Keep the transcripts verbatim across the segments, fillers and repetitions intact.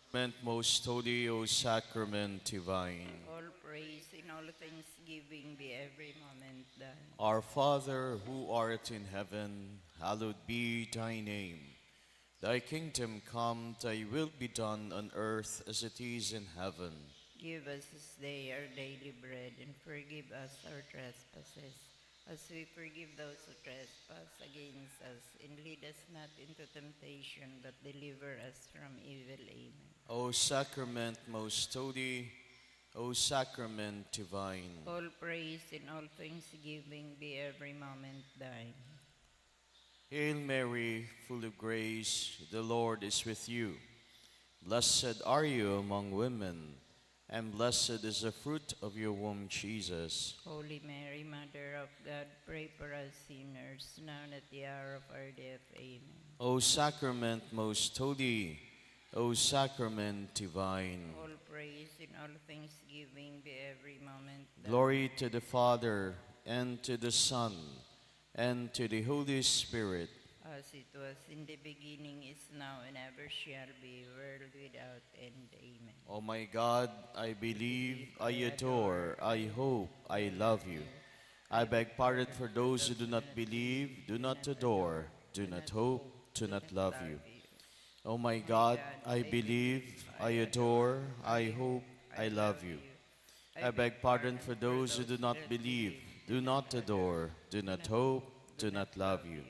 Sacrament most holy, O Sacrament divine. All praise in all thanksgiving be every moment thine. Our Father, who art in heaven, hallowed be thy name. Thy kingdom come, thy will be done on earth as it is in heaven. Give us this day our daily bread, and forgive us our trespasses, as we forgive those who trespass against us, and lead us not into temptation, but deliver us from evil. Amen. O Sacrament most holy, O Sacrament divine. All praise and all thanksgiving be every moment thine. Hail Mary, full of grace, the Lord is with you. Blessed are you among women, and blessed is the fruit of your womb, Jesus. Holy Mary, Mother of God, pray for us sinners, now and at the hour of our death. Amen. O Sacrament most holy, O Sacrament divine. All praise and all thanksgiving be every moment thine. Glory to the Father, and to the Son, and to the Holy Spirit. As it was in the beginning, is now, and ever shall be, world without end. Amen. O my God, I believe, I adore, I hope, I love you. I beg pardon for those who do not believe, do not adore, do not hope, do not love you. O my God, I believe, I adore, I hope, I love you. I beg pardon for those who do not believe, do not adore, do not hope, do not love you.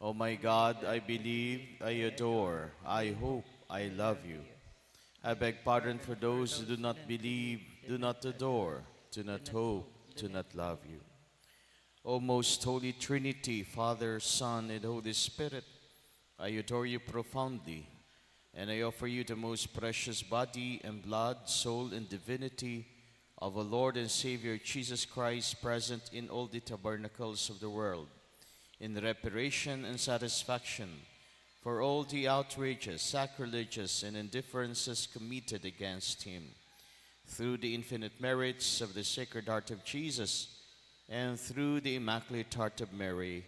O my God, I believe, I adore, I hope, I love you. I beg pardon for those who do not believe, do not adore, do not hope, do not love you. O most holy Trinity, Father, Son, and Holy Spirit, I adore you profoundly, and I offer you the most precious body and blood, soul and divinity of our Lord and Savior Jesus Christ, present in all the tabernacles of the world, in reparation and satisfaction for all the outrages, sacrileges, and indifferences committed against him. Through the infinite merits of the Sacred Heart of Jesus and through the Immaculate Heart of Mary,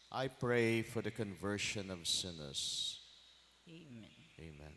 I pray for the conversion of sinners. Amen. Amen.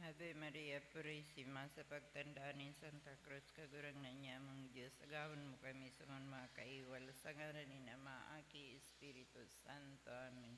Ave Maria Purisima, sa pagtanda nin Santa Cruz, Kagurangnan niamong Diyos, agawon mo kami sa mga kaiwal, sa ngaran nin Ama, Aki, Espiritu Santo. Amen.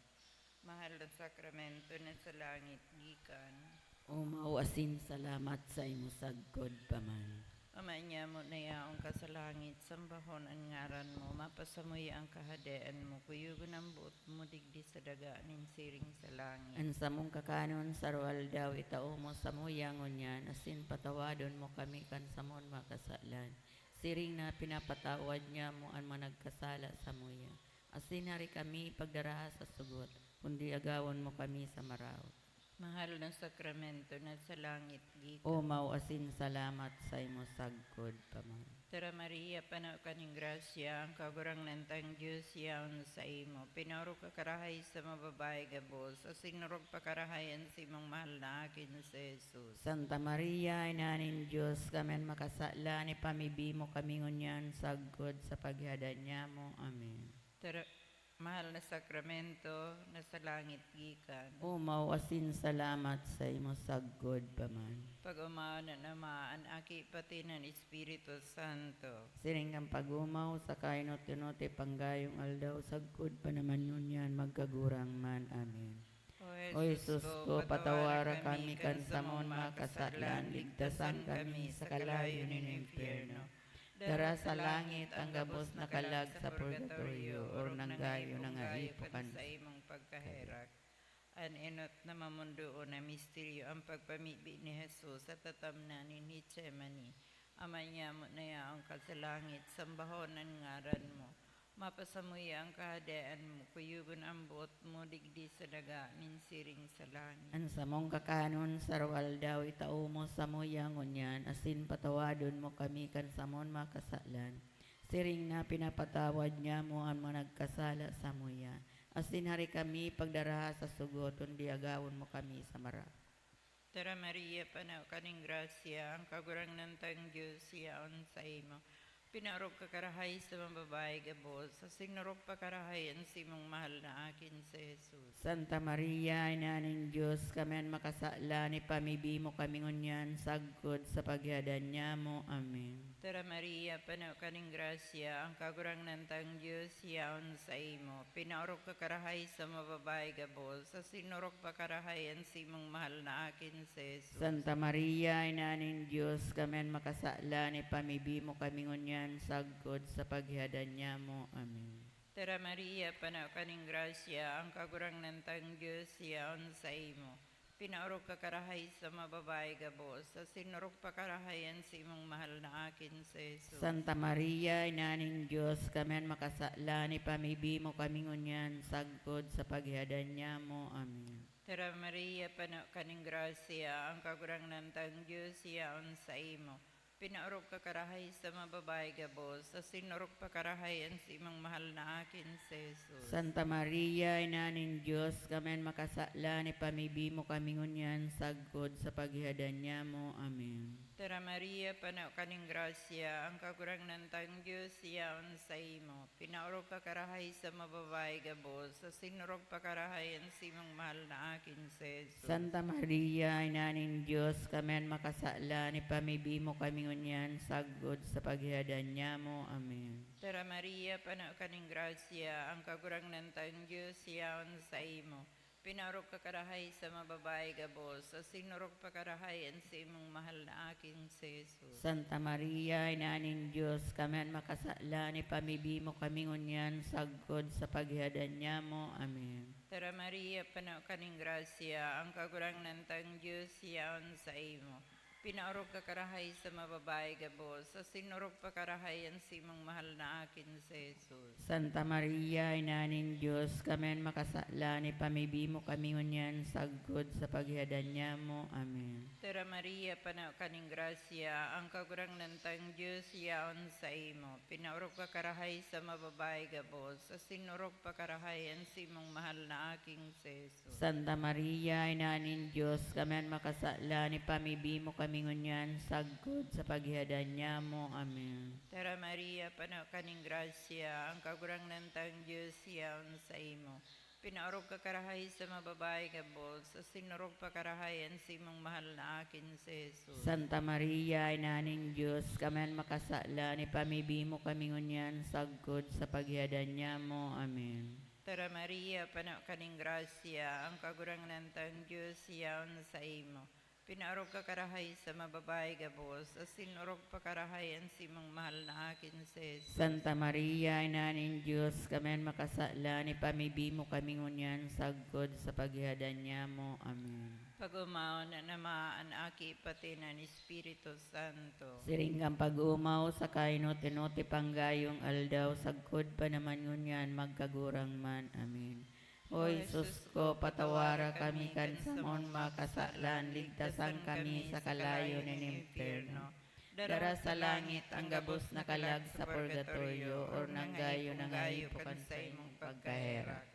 Mahal na sakramento na sa langit gikan. Omaw asin salamat sa imo sagkod pa man. Ama niamo na yaon ka sa langit, sambahon an ngaran mo, mapasamuya an kahadean mo, kuyogon an boot mo digdi sa daga nin siring sa langit. An samong kakanon sa aroaldaw itao mo samuya ngunyan, asin patawadon mo kami kan samon mga kasalan, siring na pinapatawad niamo an mga nagkasala samuya. Asin hari kami pagdaraha sa sugot, kundi agawon mo kami sa maraot. Mahal na sakramento na sa langit gikan. Omaw asin salamat sa imo sagkod pa man. Tara Maria, pano ka nin grasya, ang Kagurangnan tang Diyos yaon saimo. Pinaorog ka karahay sa mga babae gabos, asin orog pa karahay an simong mahal na akin si Jesus. Santa Maria, Ina nin Diyos, kami an makasala, ipamibi mo kami ngunyan sagkod sa paghihadan nyamo. Amen. Tara, mahal na sakramento na sa langit gikan. Omaw asin salamat sa imo sagkod pa man. Pag-omaw na naman an Aki pati nan Espiritu Santo. Siring kan pag-omaw sa kainot-inot panggayong aldaw, sagkod pa naman ngunyan, magkagurang man. Amen. O Jesus ko, patawara kami kan samon mga kasalan, ligtasan kami sa kalayo nin impyerno. Dara sa langit ang gabos na kalag sa purgatorio, or nanggayo na nga ipo kan sa imong pagkaherak. An enot na mamundoon na misteryo, ang pagpamibi ni Jesus sa tatamnan nin Getsemani. Ama nyamo na yaon ka sa langit, sambahon an ngaran mo. Mapasamuya ang kahadean mo, kuyogon ang boot mo digdi sa daga nin siring sa langit. An samong kakanon sa aroaldaw itao mo samuya ngunyan, asin patawadon mo kami kan samon mga kasalan, siring na pinapatawad nyamo an mga nagkasala samuya. Asin hari kami pagdaraha sa sugot, kundi agawon mo kami sa mara. Tara Maria, pano ka nin grasya, ang Kagurangnan tang Diyos yaon saimo. Pinaorog ka karahay sa mga babae gabos, asin orog pa karahay an simong mahal na akin si Jesus. Santa Maria, Ina nin Diyos, kami an makasalan, ipamibi mo kami ngunyan sagkod sa paghihadan nyamo. Amen. Tara Maria, pano ka nin grasya, ang Kagurangnan tang Diyos yaon saimo. Pinaorog ka karahay sa mga babae gabos, asin orog pa karahay an simong mahal na akin si Jesus. Santa Maria, Ina nin Diyos, kami an makasalan, ipamibi mo kami ngunyan sagkod sa paghihadan nyamo. Amen. Tara Maria, pano ka nin grasya, ang Kagurangnan tang Diyos yaon saimo. Pinaorog ka karahay sa mga babae gabos, asin orog pa karahay an simong mahal na akin si Jesus. Santa Maria, Ina nin Diyos, kami an makasalan, ipamibi mo kami ngunyan sagkod sa paghihadan nyamo. Amen. Tara Maria, pano ka nin grasya, ang Kagurangnan tang Diyos yaon saimo. Pinaorog ka karahay sa mga babae gabos, asin orog pa karahay an simong mahal na akin si Jesus. Santa Maria, Ina nin Diyos, kami an makasalan, ipamibi mo kami ngunyan sagkod sa paghihadan nyamo. Amen. Tara Maria, pano ka nin grasya, ang Kagurangnan tang Diyos yaon saimo. Pinaorog ka karahay sa mga babae gabos, asin orog pa karahay an simong mahal na akin si Jesus. Santa Maria, Ina nin Diyos, kami an makasalan, ipamibi mo kami ngunyan sagkod sa paghihadan nyamo. Amen. Tara Maria, pano ka nin grasya, ang Kagurangnan tang Diyos yaon saimo. Pinaorog ka karahay sa mga babae gabos, asin orog pa karahay an simong mahal na aking si Jesus. Santa Maria, Ina nin Diyos, kami an makasalan, ipamibi mo kami ngunyan sagkod sa paghihadan nyamo. Amen. Tara Maria, pano ka nin grasya, ang Kagurangnan tang Diyos yaon saimo. Pinaorog ka karahay sa mga babae gabos, asin orog pa karahay an simong mahal na aking si Jesus. Santa Maria, Ina nin Diyos, kami an makasalan, ipamibi mo kami ngunyan sagkod sa paghihadan nyamo. Amen. Tara Maria, pano ka nin grasya, ang Kagurangnan tang Diyos yaon saimo. Pinaorog ka karahay sa mga babae gabos, asin orog pa karahay an simong mahal na aking si Jesus. Santa Maria, Ina nin Diyos, kami an makasalan, ipamibi mo kami ngunyan sagkod sa paghihadan nyamo. Amen. Tara Maria, pano ka nin grasya, ang Kagurangnan tang Diyos yaon saimo. Pinaorog ka karahay sa mga babayi gabos, asin orog pa karahay an simong mahal na akin si Jesus. Santa Maria, Ina nin Dios, kami an makasalan, ipamibi mo kami ngunyan sagkod sa paghihadan nyamo. Amen. Tara Maria, pano ka nin grasya, ang Kagurangnan tang Dios yaon saimo. Pinaorog ka karahay sa mga babayi gabos, asin orog pa karahay an simong mahal na akin si Jesus. Santa Maria, Ina nin Dios, kami an makasalan, ipamibi mo kami ngunyan sagkod sa paghihadan nyamo. Amen. Pag-omawon an Ama, an Aki, pati an Espiritu Santo. Siring kan pag-omaw sa kainot-inot, panggayong aldaw, sagkod pa naman ngunyan, magkagurang man. Amen. O Jesus ko, patawara kami kan samon mga kasalan, ligtasan kami sa kalayo nin impyerno. Dara sa langit ang gabos na kalag sa purgatorio, or nanggayo na ngayo po kan saimong pagkaherak.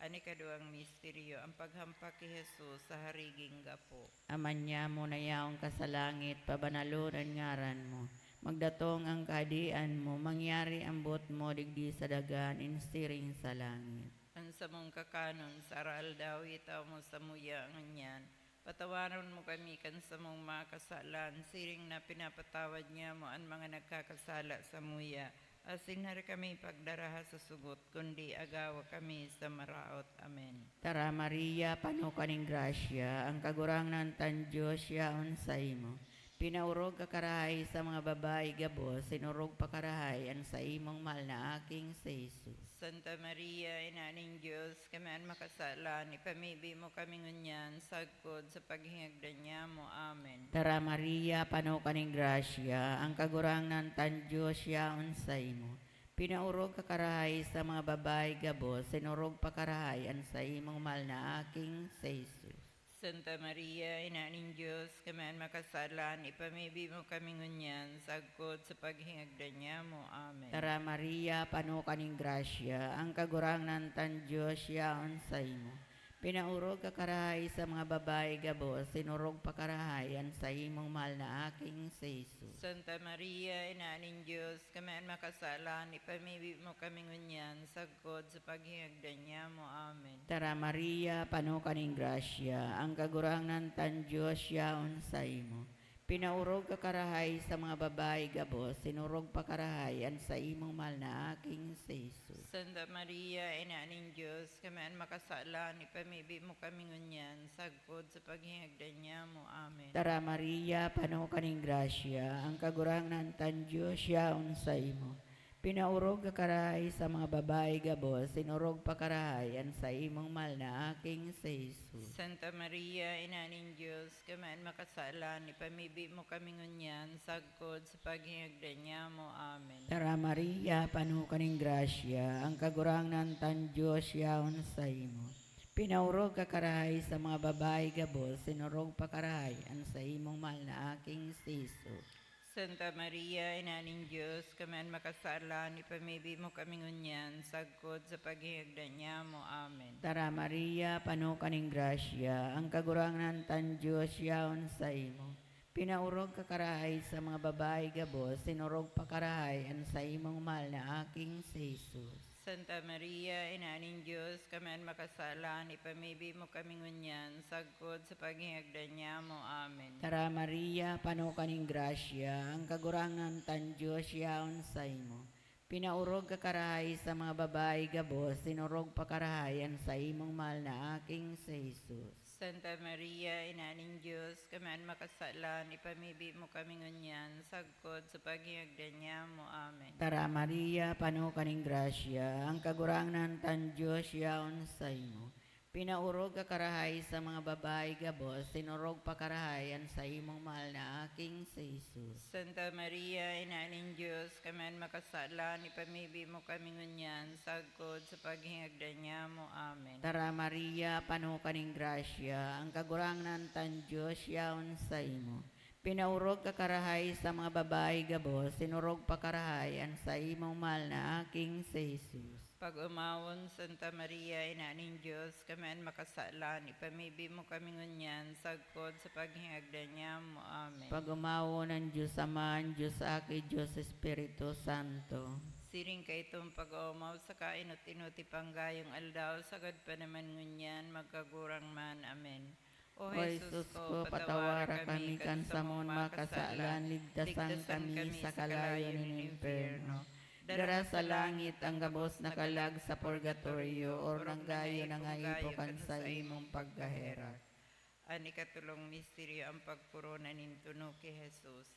An ikaduwang misteryo, ang paghampak ki Jesus sa hariging gapo. Ama nyamo na yaon ka sa langit, pabanalon an ngaran mo. Magdatong ang kahadean mo, mangyari ang boot mo digdi sa daga, nin siring sa langit. An samong kakanon sa araaldaw, itao mo samuya ngunyan. Patawaron mo kami kan samong mga kasalan, siring na pinapatawad nyamo an mga nagkakasala samuya. Asin hari kami pagdaraha sa sugot, kundi agawa kami sa maraot. Amen. Tara, Maria, pano ka nin grasya, ang Kagurangnan tang Dios yaon saimo. Pinaorog ka karahay sa mga babayi gabos, sinorog pa karahay an saimong mahal na aking si Jesus. Santa Maria, Ina nin Dios, kami an makasalan, ipamibi mo kami ngunyan, sagkod sa paghingagdan nyamo. Amen. Tara, Maria, pano ka nin grasya, ang Kagurangnan tang Dios yaon saimo. Pinaorog ka karahay sa mga babayi gabos, sinorog pa karahay an saimong mahal na aking si Jesus. Santa Maria, Ina nin Dios, kami an makasalan, ipamibi mo kami ngunyan, sagkod sa paghingagdan nyamo. Amen. Tara, Maria, pano ka nin grasya, ang Kagurangnan tang Dios yaon saimo. Pinaorog ka karahay sa mga babayi gabos, sinorog pa karahay an saimong mahal na aking si Jesus. Santa Maria, Ina nin Dios, kami an makasalan, ipamibi mo kami ngunyan, sagkod sa paghingagdan nyamo. Amen. Tara, Maria, pano ka nin grasya, ang Kagurangnan tang Dios yaon saimo. Pinaorog ka karahay sa mga babayi gabos, sinorog pa karahay an saimong mahal na aking si Jesus. Santa Maria, Ina nin Dios, kami an makasalan, ipamibi mo kami ngunyan, sagkod sa paghingagdan nyamo. Amen. Tara, Maria, pano ka nin grasya, ang Kagurangnan tang Dios yaon saimo. Pinaorog ka karahay sa mga babayi gabos, sinorog pa karahay an saimong mahal na aking si Jesus. Santa Maria, Ina nin Dios, kami an makasalan, ipamibi mo kami ngunyan, sagkod sa paghingagdan nyamo. Amen. Tara, Maria, pano ka nin grasya, ang Kagurangnan tang Dios yaon saimo. Pinaorog ka karahay sa mga babayi gabos, sinorog pa karahay an saimong mahal na aking si Jesus. Santa Maria, Ina nin Dios, kami an makasalan, ipamibi mo kami ngunyan, sagkod sa paghingagdan nyamo. Amen. Tara, Maria, pano ka nin grasya, ang Kagurangnan tang Dios yaon saimo. Pinaorog ka karahay sa mga babayi gabos, sinorog pa karahay an saimong mahal na aking si Jesus. Santa Maria, Ina nin Dios, kami an makasalan, ipamibi mo kami ngunyan, sagkod sa paghingagdan nyamo. Amen. Tara, Maria, pano ka nin grasya, ang Kagurangnan tang Dios yaon saimo. Pinaorog ka karahay sa mga babayi gabos, sinorog pa karahay an saimong mahal na aking si Jesus. Santa Maria, Ina nin Dios, kami an makasalan, ipamibi mo kami ngunyan, sagkod sa paghingagdan nyamo. Amen. Tara, Maria, pano ka nin grasya, ang Kagurangnan tang Dios yaon saimo. Pinaorog ka karahay sa mga babayi gabos, sinorog pa karahay an saimong mahal na aking si Jesus. Santa Maria, Ina nin Dios, kami an makasalan, ipamibi mo kami ngunyan, sagkod sa paghingagdan nyamo. Amen. Tara, Maria, pano ka nin grasya, ang Kagurangnan tang Dios yaon saimo. Pinaorog ka karahay sa mga babayi gabos, sinorog pa karahay an saimong mahal na aking si Jesus. Pag-omawon, Santa Maria, Ina nin Dios, kami an makasalan, ipamibi mo kami ngunyan, sagkod sa paghingagdan nyamo. Amen. Pag-omawon an Dios Ama, an Dios Aki, Dios Espiritu Santo. Siring kaitong pag-oomaw sa kainot-inoti panggayong aldaw, sagad pa naman ngunyan, magkagurang man. Amen. O Jesus ko, patawara kami kan samon makasalan, ligtasan kami sa kalayo nin impyerno. Dara sa langit ang gabos na kalag sa purgatorio, orog na ngaipo kan saimong pagkaherak. An ikatulong misteryo, ang pagkorona nin tuno ki Jesus.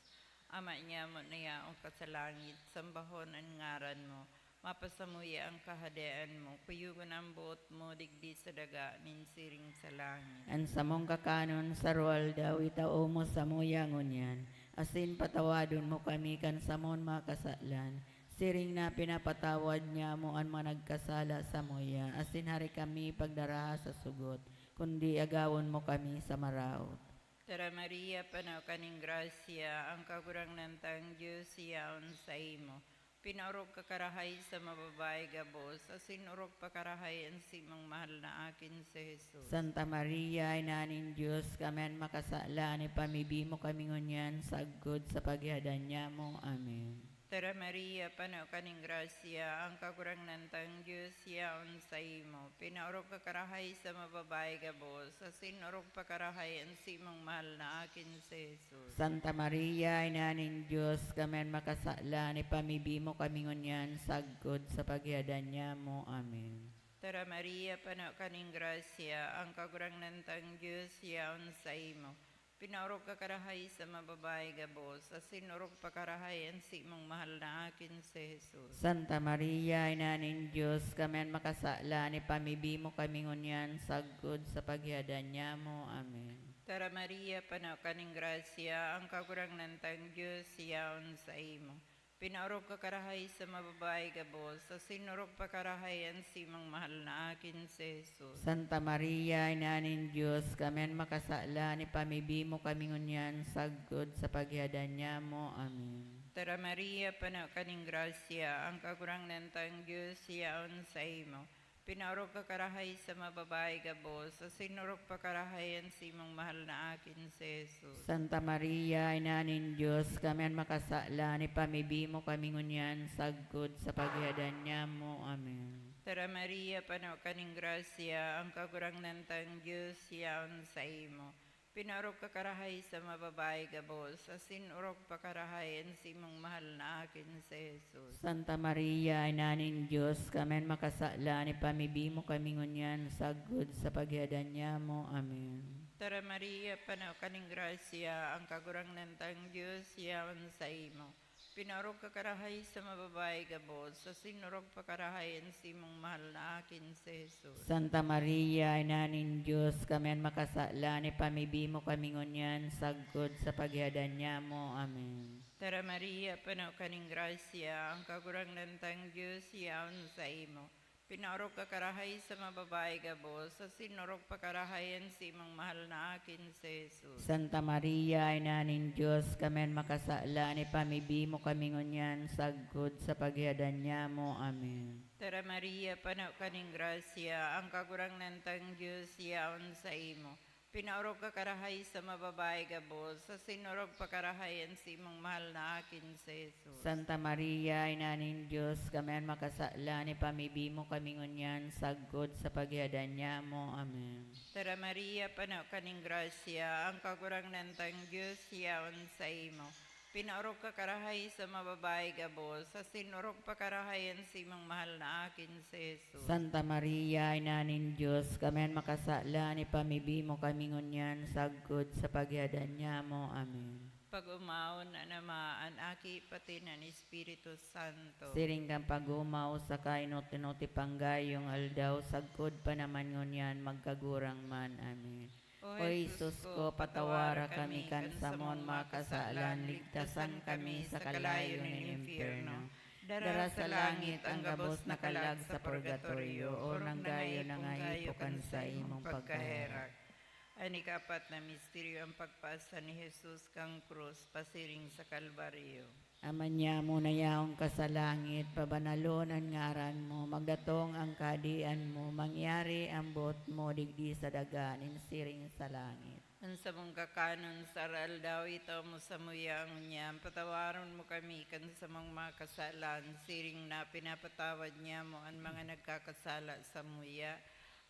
Ama nyamo na yaon ka sa langit, sambahon an ngaran mo. Mapasamuya an Kahadean mo. Kuyogon an boot mo digdi sa daga nin siring sa langit. An samong kakanon sa aroaldaw itao mo samuya ngunyan, asin patawadon mo kami kan samon makasalan, siring na pinapatawad nyamo an mga nagkasala samuya, asin hari kami pagdaraha sa sugot, kundi agawon mo kami sa maraot. Tara, Maria, pano ka nin grasya, ang Kagurangnan tang Dios yaon saimo. Pinaorog ka karahay sa mga babayi gabos, asin orog pa karahay an simong mahal na akin si Jesus. Santa Maria, Ina nin Dios, kami an makasalan, ipamibi mo kami ngunyan sagkod sa paghihadan nyamo. Amen. Tara, Maria, pano ka nin grasya, ang Kagurangnan tang Dios yaon saimo. Pinaorog ka karahay sa mga babayi gabos, asin orog pa karahay an simong mahal na akin si Jesus. Santa Maria, Ina nin Dios, kami an makasalan, ipamibi mo kami ngunyan sagkod sa paghihadan nyamo. Amen. Tara, Maria, pano ka nin grasya, ang Kagurangnan tang Dios yaon saimo. Pinaorog ka karahay sa mga babayi gabos, asin orog pa karahay an simong mahal na akin si Jesus. Santa Maria, Ina nin Dios, kami an makasalan, ipamibi mo kami ngunyan sagkod sa paghihadan nyamo. Amen. Tara, Maria, pano ka nin grasya, ang Kagurangnan tang Dios yaon saimo. Pinaorog ka karahay sa mga babayi gabos, asin orog pa karahay an simong mahal na akin si Jesus. Santa Maria, Ina nin Dios, kami an makasalan, ipamibi mo kami ngunyan sagkod sa paghihadan nyamo. Amen. Tara, Maria, pano ka nin grasya, ang Kagurangnan tang Dios yaon saimo. Pinaorog ka karahay sa mga babayi gabos, asin orog pa karahay an simong mahal na akin si Jesus. Santa Maria, Ina nin Dios, kami an makasalan, ipamibi mo kami ngunyan sagkod sa paghihadan nyamo. Amen. Tara, Maria, pano ka nin grasya, ang Kagurangnan tang Dios yaon saimo. Pinaorog ka karahay sa mga babayi gabos, asin orog pa karahay an simong mahal na akin si Jesus. Santa Maria, Ina nin Dios, kami an makasalan, ipamibi mo kami ngunyan sagkod sa paghihadan nyamo. Amen. Tara, Maria, pano ka nin grasya, ang Kagurangnan tang Dios yaon saimo. Pinaorog ka karahay sa mga babayi gabos, asin orog pa karahay an simong mahal na akin si Jesus. Santa Maria, Ina nin Dios, kami an makasalan, ipamibi mo kami ngunyan sagkod sa paghihadan nyamo. Amen. Tara, Maria, pano ka nin grasya, ang Kagurangnan tang Dios yaon saimo. Pinaorog ka karahay sa mga babayi gabos, asin orog pa karahay an simong mahal na akin si Jesus. Santa Maria, Ina nin Dios, kami an makasalan, ipamibi mo kami ngunyan sagkod sa paghihadan nyamo. Amen. Tara, Maria, pano ka nin grasya, ang Kagurangnan tang Dios yaon saimo. Pinaorog ka karahay sa mga babayi gabos, asin orog pa karahay an simong mahal na akin si Jesus. Santa Maria, Ina nin Dios, kami an makasalan, ipamibi mo kami ngunyan sagkod sa paghihadan nyamo. Amen. Tara, Maria, pano ka nin grasya, ang Kagurangnan tang Dios yaon saimo. Pinaorog ka karahay sa mga babayi gabos, asin orog pa karahay an simong mahal na akin si Jesus. Santa Maria, Ina nin Dios, kami an makasalan, ipamibi mo kami ngunyan sagkod sa paghihadan nyamo. Amen. Pag-omawon an Ama, an Aki, pati an Espiritu Santo. Siring kan pag-omaw sa kainot-inoti panggayong aldaw, sagkod pa naman ngunyan, magkagurang man. Amen. O Jesus ko, patawara kami kan samon makasalan, ligtasan kami sa kalayo nin impyerno. Dara sa langit ang gabos na kalag sa purgatorio, o nanggayo na nga ipo kan saimong pagkaherak. An ikapat na misteryo, ang pagpasa ni Jesus kan krus pasiring sa Kalbaryo. Ama nyamo na yaon ka sa langit, pabanalon an ngaran mo, magdatong an kahadean mo, mangyari an boot mo digdi sa daga nin siring sa langit. An samong kakanon sa aldaw-aldaw itao mo samuya ngunyan. Patawaron mo kami kan samong mga kasalan, siring na pinapatawad niamo an mga nagkakasala samuya.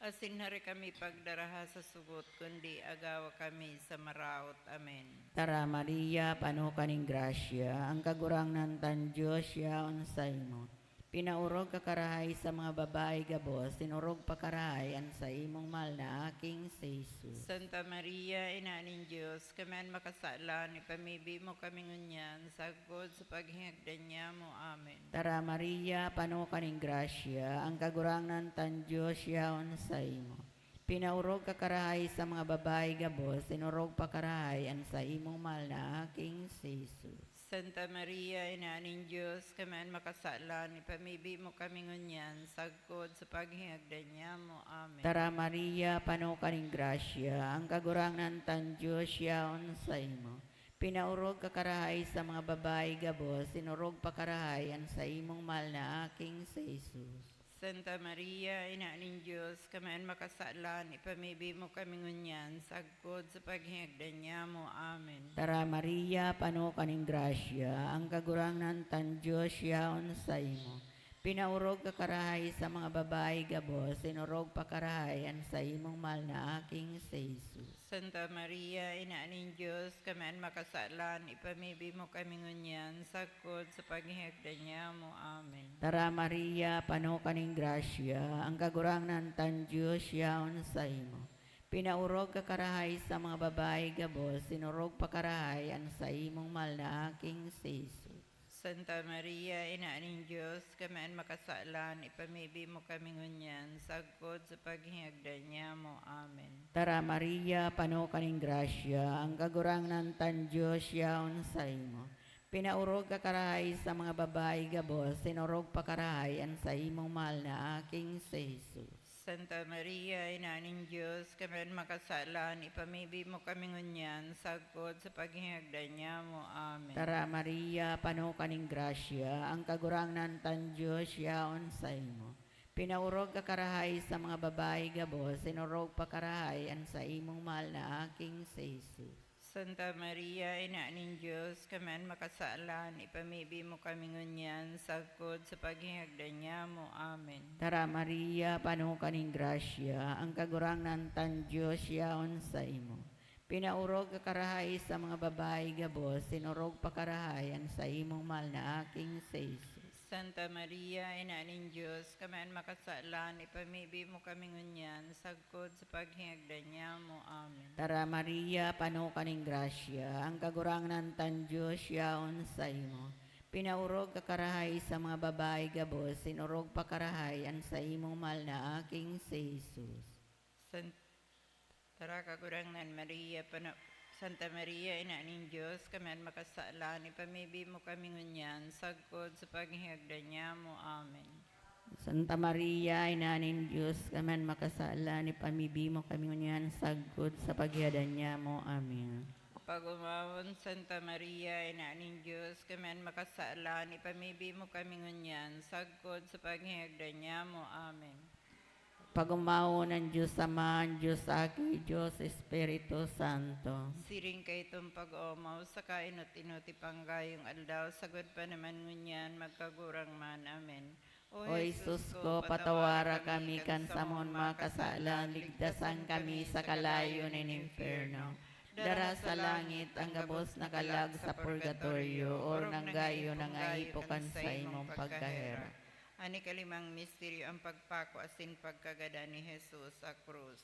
Asin hari kami pagdaraha sa sugot, kundi agawa kami sa maraot. Amen. Tara, Maria, pano ka nin grasya, ang Kagurangnan tan Dios yaon saimo. Pinaorog ka karahay sa mga babayi gabos, sinorog pa karahay an saimong mahal na aking si Jesus. Santa Maria, Ina nin Dios, kami an makasalan, ipamibi mo kami ngunyan, sagkod sa paghingagdan niamo. Amen. Tara, Maria, pano ka nin grasya, ang Kagurangnan tan Dios yaon saimo. Pinaorog ka karahay sa mga babayi gabos, sinorog pa karahay an saimong mahal na aking si Jesus. Santa Maria, Ina nin Dios, kami an makasalan, ipamibi mo kami ngunyan, sagkod sa paghingagdan niamo. Amen. Tara, Maria, pano ka nin grasya, ang Kagurangnan tan Dios yaon saimo. Pinaorog ka karahay sa mga babayi gabos, sinorog pa karahay an saimong mahal na aking si Jesus. Santa Maria, Ina nin Dios, kami an makasalan, ipamibi mo kami ngunyan, sagkod sa paghingagdan niamo. Amen. Tara, Maria, pano ka nin grasya, ang Kagurangnan tan Dios yaon saimo. Pinaorog ka karahay sa mga babayi gabos, sinorog pa karahay an saimong mahal na aking si Jesus. Santa Maria, Ina nin Dios, kami an makasalan, ipamibi mo kami ngunyan, sagkod sa paghingagdan niamo. Amen. Tara, Maria, pano ka nin grasya, ang Kagurangnan tan Dios yaon saimo. Pinaorog ka karahay sa mga babayi gabos, sinorog pa karahay an saimong mahal na aking si Jesus. Santa Maria, Ina nin Dios, kami an makasalan, ipamibi mo kami ngunyan, sagkod sa paghingagdan niamo. Amen. Tara, Maria, pano ka nin grasya, ang Kagurangnan tan Dios yaon saimo. Pinaorog ka karahay sa mga babayi gabos, sinorog pa karahay an saimong mahal na aking si Jesus. Santa Maria, Ina nin Dios, kami an makasalan, ipamibi mo kami ngunyan, sagkod sa paghingagdan niamo. Amen. Tara, Maria, pano ka nin grasya, ang Kagurangnan tan Dios yaon saimo. Pinaorog ka karahay sa mga babayi gabos, sinorog pa karahay an saimong mahal na aking si Jesus. Santa Maria, Ina nin Dios, kami an makasalan, ipamibi mo kami ngunyan, sagkod sa paghingagdan niamo. Amen. Tara, Maria, pano ka nin grasya, ang Kagurangnan tan Dios yaon saimo. Pinaorog ka karahay sa mga babayi gabos, sinorog pa karahay an saimong mahal na aking si Jesus. Santa Maria, Ina nin Dios, kami an makasalan, ipamibi mo kami ngunyan, sagkod sa paghingagdan niamo. Amen. Tara, Maria, pano ka nin grasya, ang Kagurangnan tan Dios yaon saimo. Pinaorog ka karahay sa mga babayi gabos, sinorog pa karahay an saimong mahal na aking si Jesus. San-, Tara, Kagurangnan Maria, pano-, Santa Maria, Ina nin Dios, kami an makasalan, ipamibi mo kami ngunyan, sagkod sa paghingagdan niamo. Amen. Santa Maria, Ina nin Dios, kami an makasalan, ipamibi mo kami ngunyan, sagkod sa paghingagdan niamo. Amen. Pag-omawon, Santa Maria, Ina nin Dios, kami an makasalan, ipamibi mo kami ngunyan, sagkod sa paghingagdan niamo. Amen. Pag-omawon an Dios Ama, an Dios Aki, Dios Espiritu Santo. Siring kaitong pag-oomaw sa kainot-inot ipang gayong aldaw, sagkod pa naman ngunyan, magkagurang man. Amen. O Jesus ko, patawara kami kan samong mga kasalan, ligtasan kami sa kalayo nin impyerno. Dara sa langit ang gabos na kalag sa purgatorio, orog na gayo nangaipo kan saimong pagkahera. An ikalimang misteryo, ang pagpako asin pagkagadan ni Jesus sa krus.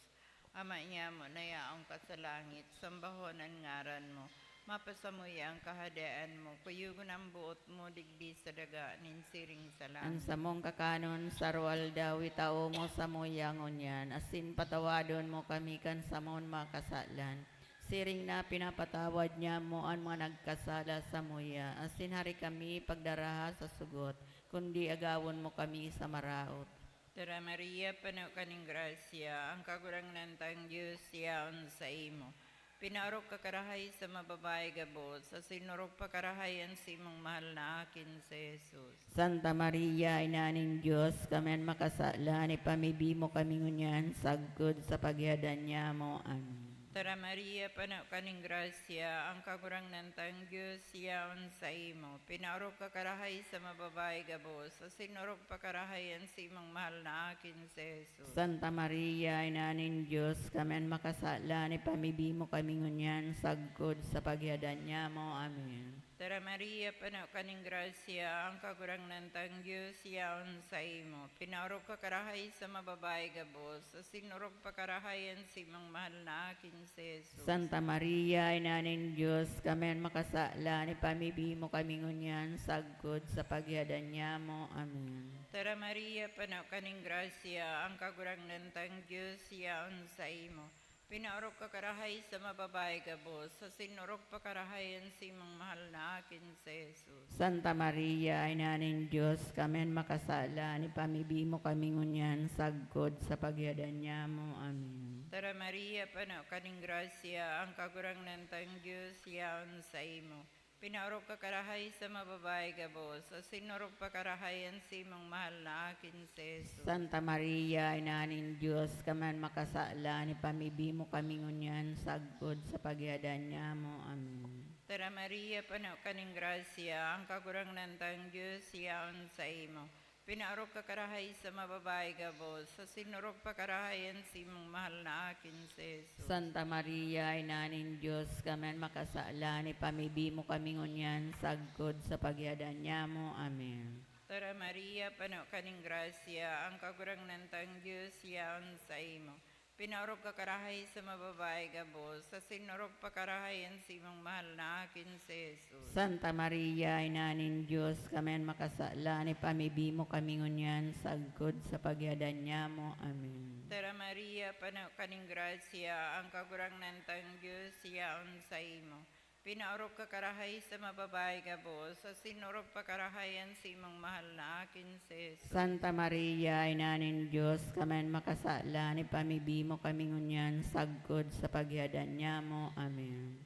Ama niamo na yaon ka sa langit, sambahon an ngaran mo. Mapasamuya an kahadean mo, kuyogon an boot mo digdi sa daga nin siring sa langit. An samong kakanon sa aroaldaw itao mo samuya ngunyan, asin patawadon mo kami kan samong mga kasalan, siring na pinapatawad niamo an mga nagkasala samuya, asin hari kami pagdaraha sa sugot, kundi agawon mo kami sa maraot. Tara, Maria, pano ka nin grasya, ang Kagurangnan tang Dios yaon saimo. Pinaorog ka karahay sa mga babayi gabos, asin orog pa karahay an saimong mahal na akin si Jesus. Santa Maria, Ina nin Dios, kami an makasalan, ipamibi mo kami ngunyan sagkod sa paghihadan niamo. Amen. Tara Maria, pano ka nin grasya, ang Kagurangnan tang Dios yaon saimo. Pinaorog ka karahay sa mga babayi gabos, asin orog pa karahay an saimong mahal na aki na si Jesus. Santa Maria, Ina nin Dios, kami an makasalan, ipamibi mo kami ngunyan sagkod sa paghihadan nyamo. Amen. Tara Maria, pano ka nin grasya, ang Kagurangnan tang Dios yaon saimo. Pinaorog ka karahay sa mga babayi gabos, asin orog pa karahay an saimong mahal na aki na si Jesus. Santa Maria, Ina nin Dios, kami an makasalan, ipamibi mo kami ngunyan sagkod sa paghihadan nyamo. Amen. Tara Maria, pano ka nin grasya, ang Kagurangnan tang Dios yaon saimo. Pinaorog ka karahay sa mga babayi gabos, asin orog pa karahay an saimong mahal na aki na si Jesus. Santa Maria, Ina nin Dios, kami an makasalan, ipamibi mo kami ngunyan sagkod sa paghihadan nyamo. Amen. Tara Maria, pano ka nin grasya, ang Kagurangnan tang Dios yaon saimo. Pinaorog ka karahay sa mga babayi gabos, asin orog pa karahay an saimong mahal na aki na si Jesus. Santa Maria, Ina nin Dios, kami an makasalan, ipamibi mo kami ngunyan sagkod sa paghihadan nyamo. Amen. Tara Maria, pano ka nin grasya, ang Kagurangnan tang Dios yaon saimo. Pinaorog ka karahay sa mga babayi gabos, asin orog pa karahay an saimong mahal na aki na si Jesus. Santa Maria, Ina nin Dios, kami an makasalan, ipamibi mo kami ngunyan sagkod sa paghihadan nyamo. Amen. Tara Maria, pano ka nin grasya, ang Kagurangnan tang Dios yaon saimo. Pinaorog ka karahay sa mga babayi gabos, asin orog pa karahay an saimong mahal na aki na si Jesus. Santa Maria, Ina nin Dios, kami an makasalan, ipamibi mo kami ngunyan sagkod sa paghihadan nyamo. Amen. Tara Maria, pano ka nin grasya, ang Kagurangnan tang Dios yaon saimo. Pinaorog ka karahay sa mga babayi gabos, asin orog pa karahay an saimong mahal na aki na si Jesus. Santa Maria, Ina nin Dios, kami an makasalan, ipamibi mo kami ngunyan sagkod sa paghihadan nyamo. Amen.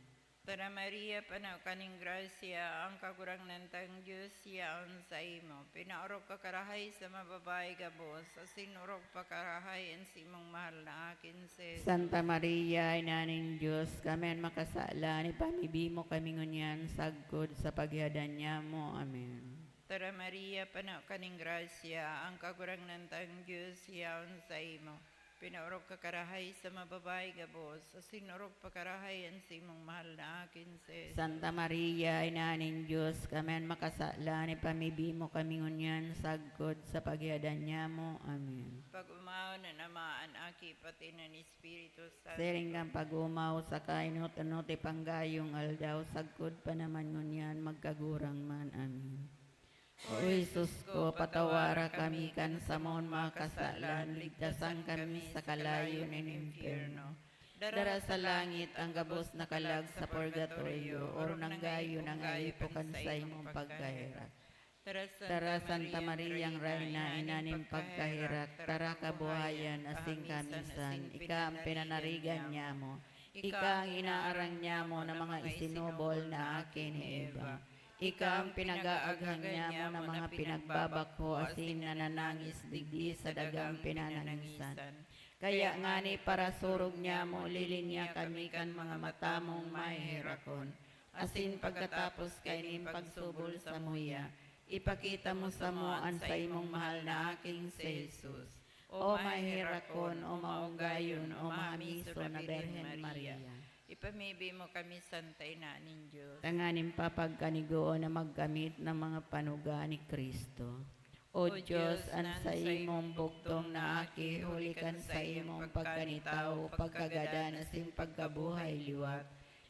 Tara Maria, pano ka nin grasya, ang Kagurangnan tang Dios yaon saimo. Pinaorog ka karahay sa mga babayi gabos, asin orog pa karahay an saimong mahal na aki na si Jesus. Santa Maria, Ina nin Dios, kami an makasalan, ipamibi mo kami ngunyan sagkod sa paghihadan nyamo. Amen. Tara Maria, pano ka nin grasya, ang Kagurangnan tang Dios yaon saimo. Pinaorog ka karahay sa mga babayi gabos, asin orog pa karahay an saimong mahal na aki na si Jesus. Santa Maria, Ina nin Dios, kami an makasalan, ipamibi mo kami ngunyan sagkod sa paghihadan nyamo. Amen. Pag-omawon an Ama, an Aki, pati an Espiritu Santo. Siring kan pag-omaw sa kainot-anot ipang gayong aldaw, sagkod pa naman ngunyan, magkagurang man. Amen. O Jesus ko, patawara kami kan samon mga kasalan, ligtasan kami sa kalayo nin impyerno. Dara sa langit ang gabos na kalag sa purgatorio, orog nang gayo nang aipo kan saimong pagkaherak. Tara, Santa Mariang Reyna, Ina nin pagkaherak, tara kabuhayan asin kamisan, ika an pinanarigan nyamo. Ika an inaarang nyamo na mga isinubol na aki ni Eva. Ika an pinag-aaghan nyamo na mga pinagbabakho asin nananangis digdi sa dagang pinanangisan. Kaya ngani parasurog nyamo, lilingya kami kan mga mata mong maheherakon. Asin pagkatapos kaining pagsubol samuya, ipakita mo samo an saimong mahal na aking si Jesus. O maheherakon, o maunggayon, o mahamison na Birhen Maria, ipamibi mo kami, Santa Ina nin Dios, tanganing papagkanigoon na magkamit ng mga panuga ni Cristo. O Dios, an saimong bugtong na aki, huli kan saimong pagkanitawo, pagkagadan asin pagkabuhay liwat,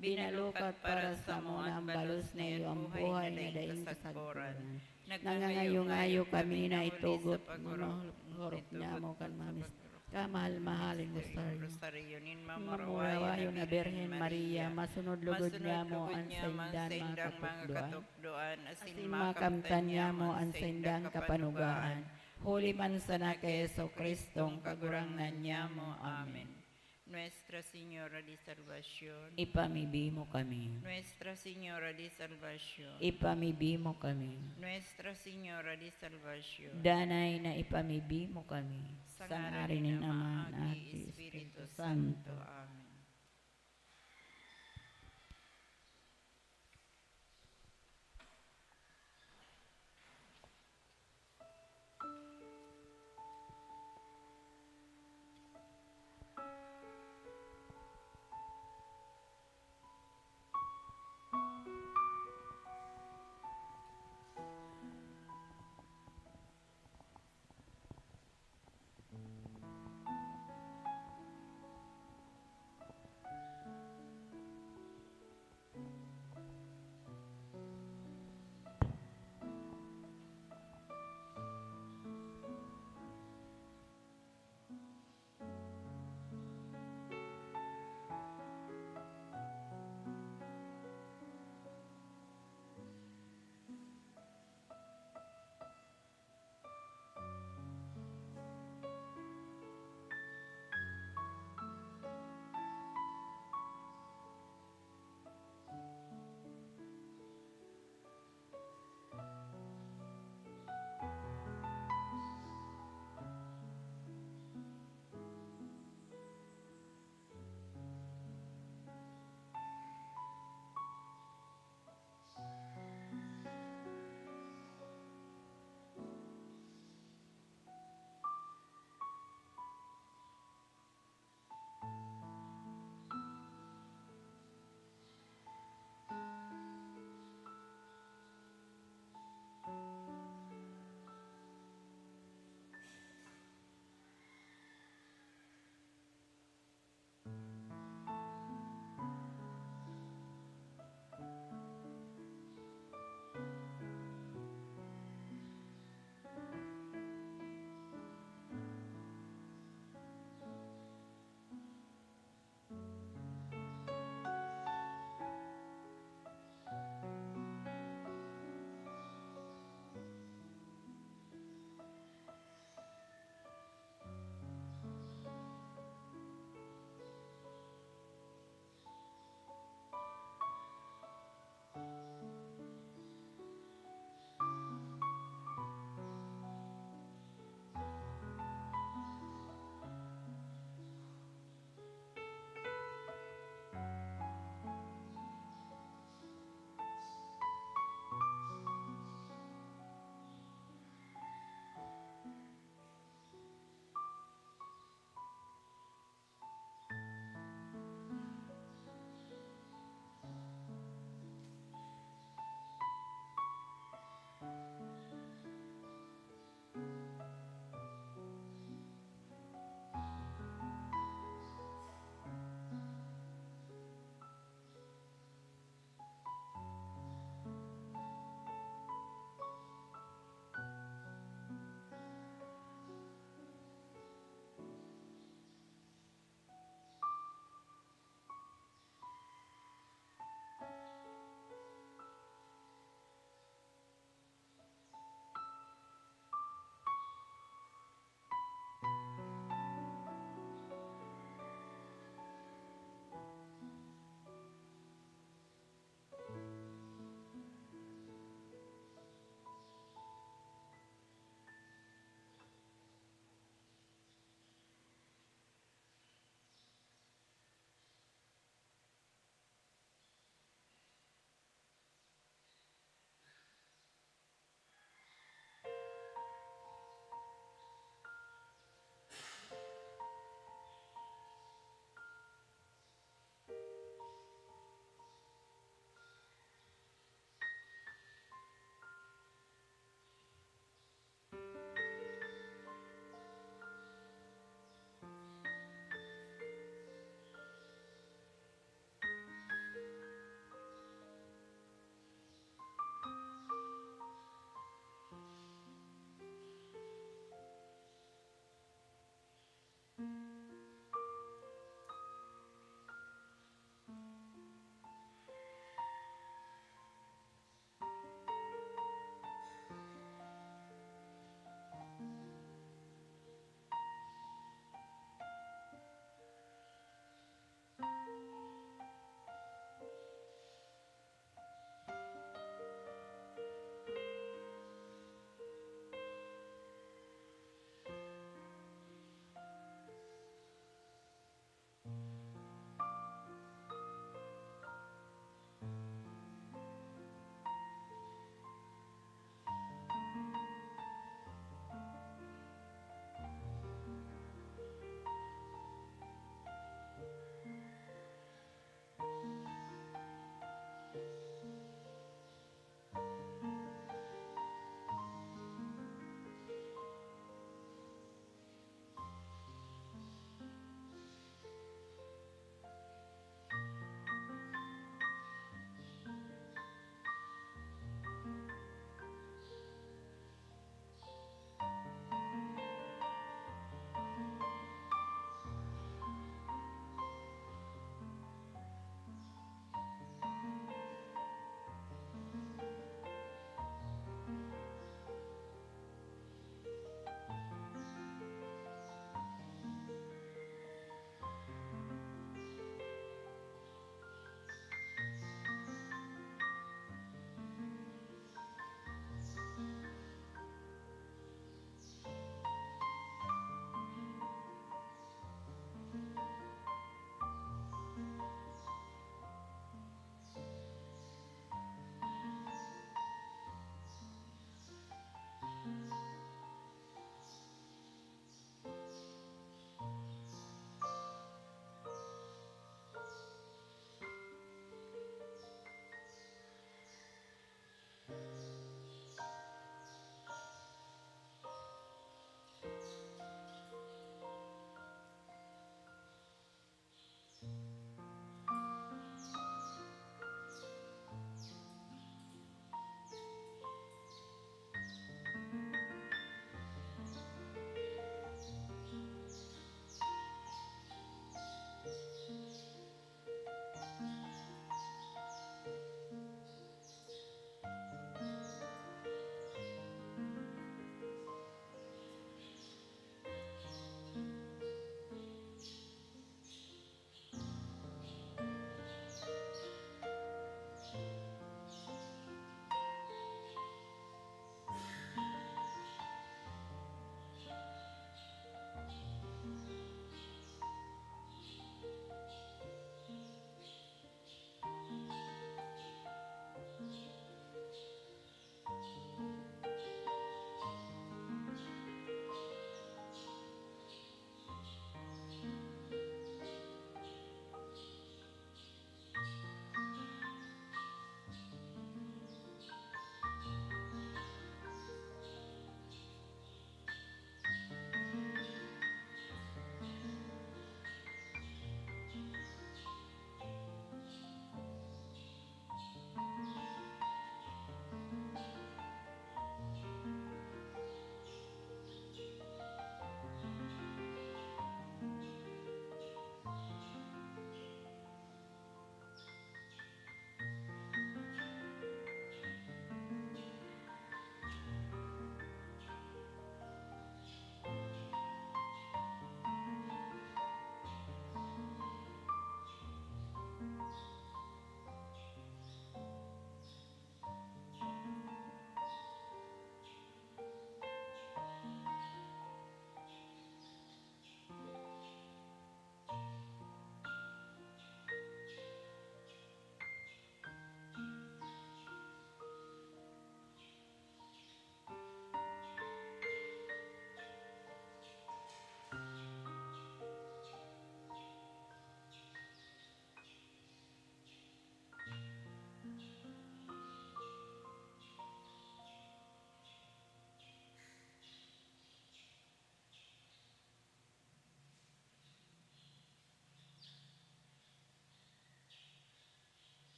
binalukat para samo na an balos na iyo, an buhay na daing kasagkoran. Nangangayo-ngayo kami na itugot mo na horop nyamo kan mga mis-, kamahal-mahalin rosaryo. Rosaryo nin mamarawayon na Birhen Maria, masunod lugod nyamo an saindang mga katukdoan, asin makamtan nyamo an saindang kapanugaan. Huli man sana ki Jesu-Cristong Kagurangnan nyamo. Amen. Nuestra Señora de Salvacion, ipamibi mo kami. Nuestra Señora de Salvacion, ipamibi mo kami. Nuestra Señora de Salvacion, danay na ipamibi mo kami. Sa ngaran nin Ama, Aki, Espiritu Santo. Amen.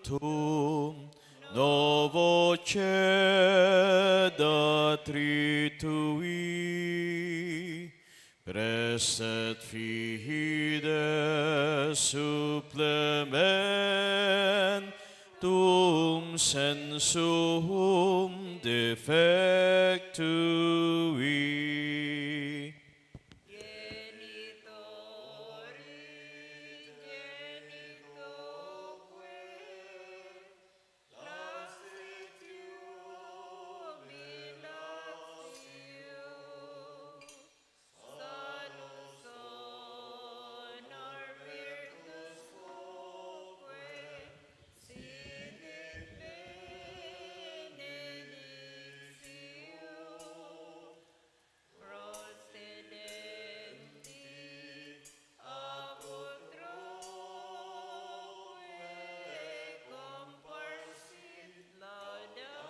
Sanctum, nobocet ad tritui, prestet fide supplementum sensuum defectui. Genitori, genitoque, lascivio, milacio, saluson, arvirtus foque, sine benedictio. Procedenti ab utroque comparsit laudatio.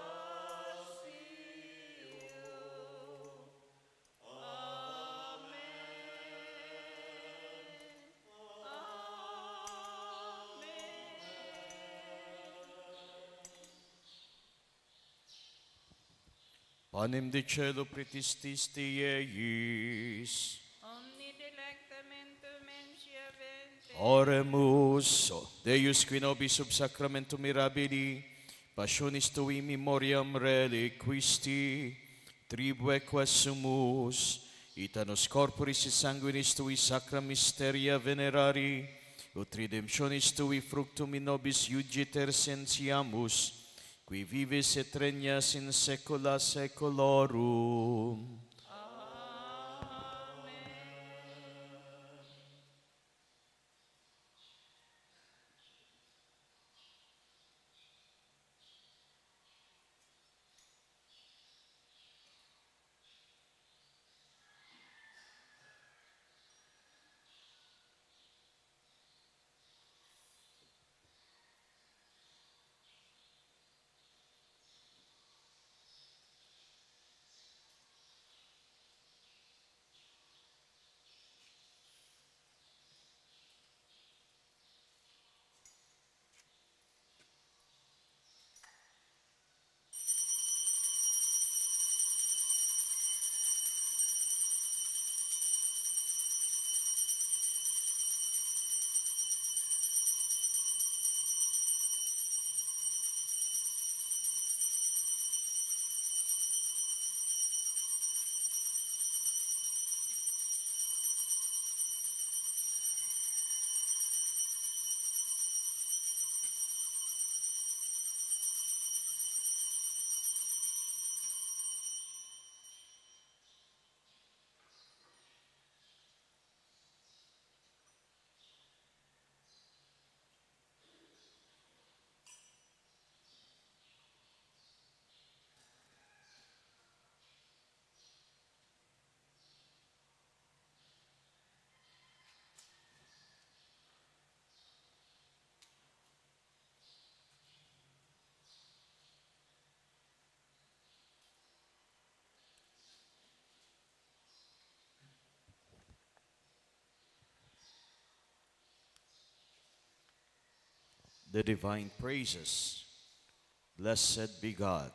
Amen. Amen. Panem de caelo pretististi eiis. Omni delectamentum mensiavente. Oremus, Deus qui nobis sub sacramentum mirabili passionis tui memoriam reliquisti, tribueque sumus, ita nos corporis et sanguinis tui sacra mysteria venerari, ut redemptionis tui fructum in nobis iugiter sentiamus, qui vives et regnas in saecula saeculorum. Amen. The Divine Praises. Blessed be God.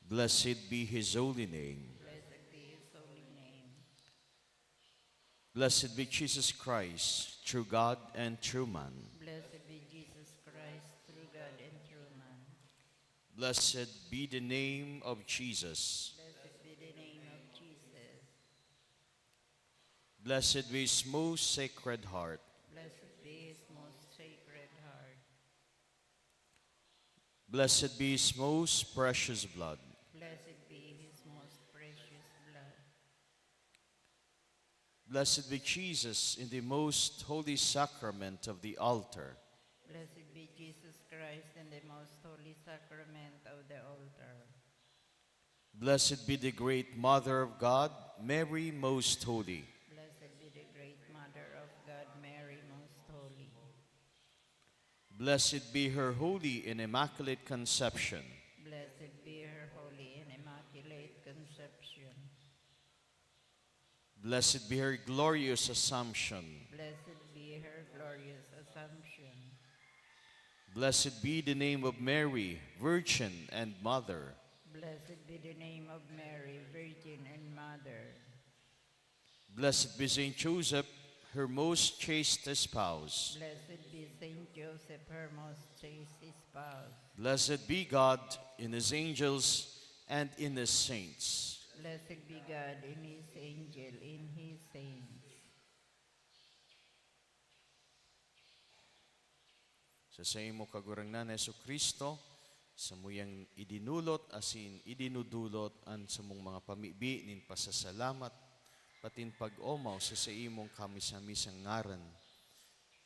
Blessed be His holy name. Blessed be His holy name. Blessed be Jesus Christ, true God and true man. Blessed be Jesus Christ, true God and true man. Blessed be the name of Jesus. Blessed be the name of Jesus. Blessed be His most sacred heart. Blessed be His most sacred heart. Blessed be His most precious blood. Blessed be His most precious blood. Blessed be Jesus in the most holy sacrament of the altar. Blessed be Jesus Christ in the most holy sacrament of the altar. Blessed be the great Mother of God, Mary Most Holy. Blessed be the great Mother of God, Mary Most Holy. Blessed be her holy and immaculate conception. Blessed be her holy and immaculate conception. Blessed be her glorious Assumption. Blessed be her glorious Assumption. Blessed be the name of Mary, Virgin and Mother. Blessed be the name of Mary, Virgin and Mother. Blessed be Saint Joseph, her most chaste spouse. Blessed be Saint Joseph, her most chaste spouse. Blessed be God in his angels and in his saints. Blessed be God in his angel, in his saints. Sa saimo Kagurangnan na Jesu-Cristo, samuyang idinulot asin idinudulot an samong mga pamibi nin pasasalamat, patin pag-omaw sa saimong kamisa-misang ngaran.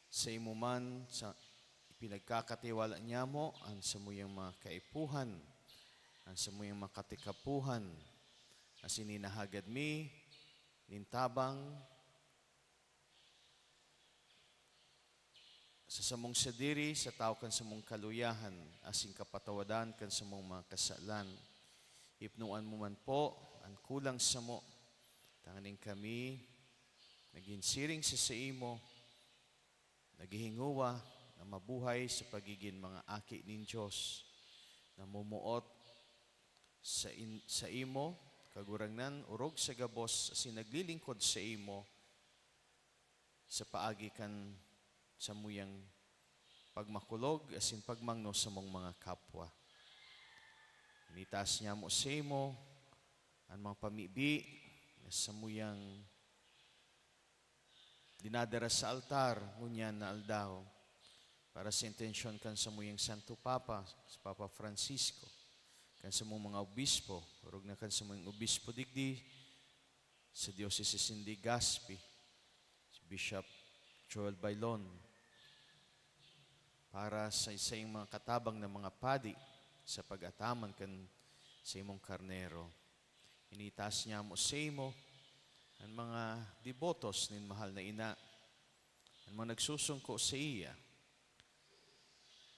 Saimo man sa ipinagkakatiwala niyamo an samuyang mga kaipuhan, an samuyang mga katikapuhan, asin hinahagad mi nin tabang sa samong sadiri sa tawo kan samong kaluyahan asin kapatawadan kan samong mga kasalan. Ipnuan mo man po an kulang samo, tanganing kami nagin siring sa saimo, naghihinguwa na mabuhay sa pagigin mga aki nin Dios, namumuot sa, in, sa imo, Kagurangnan, orog sa gabos asin naglilingkod sa imo sa paagi kan samuyang pagmakulog asin pagmangno sa mong mga kapwa. Initaas niyamo sa imo an mga pamibi na samuyang dinadara sa altar ngunyan na aldaw para sa intensyon kan samuyang Santo Papa, si Papa Francisco, kan samong mga obispo, orog na kan samuyang obispo digdi sa Diocese nin Legazpi, si Bishop Joel Bailon, para sa saiyang mga katabang na mga padi sa pag-ataman kan saimong karnero. Initaas niyamo sa imo an mga debotos nin mahal na ina, an mga nagsusungko sa iya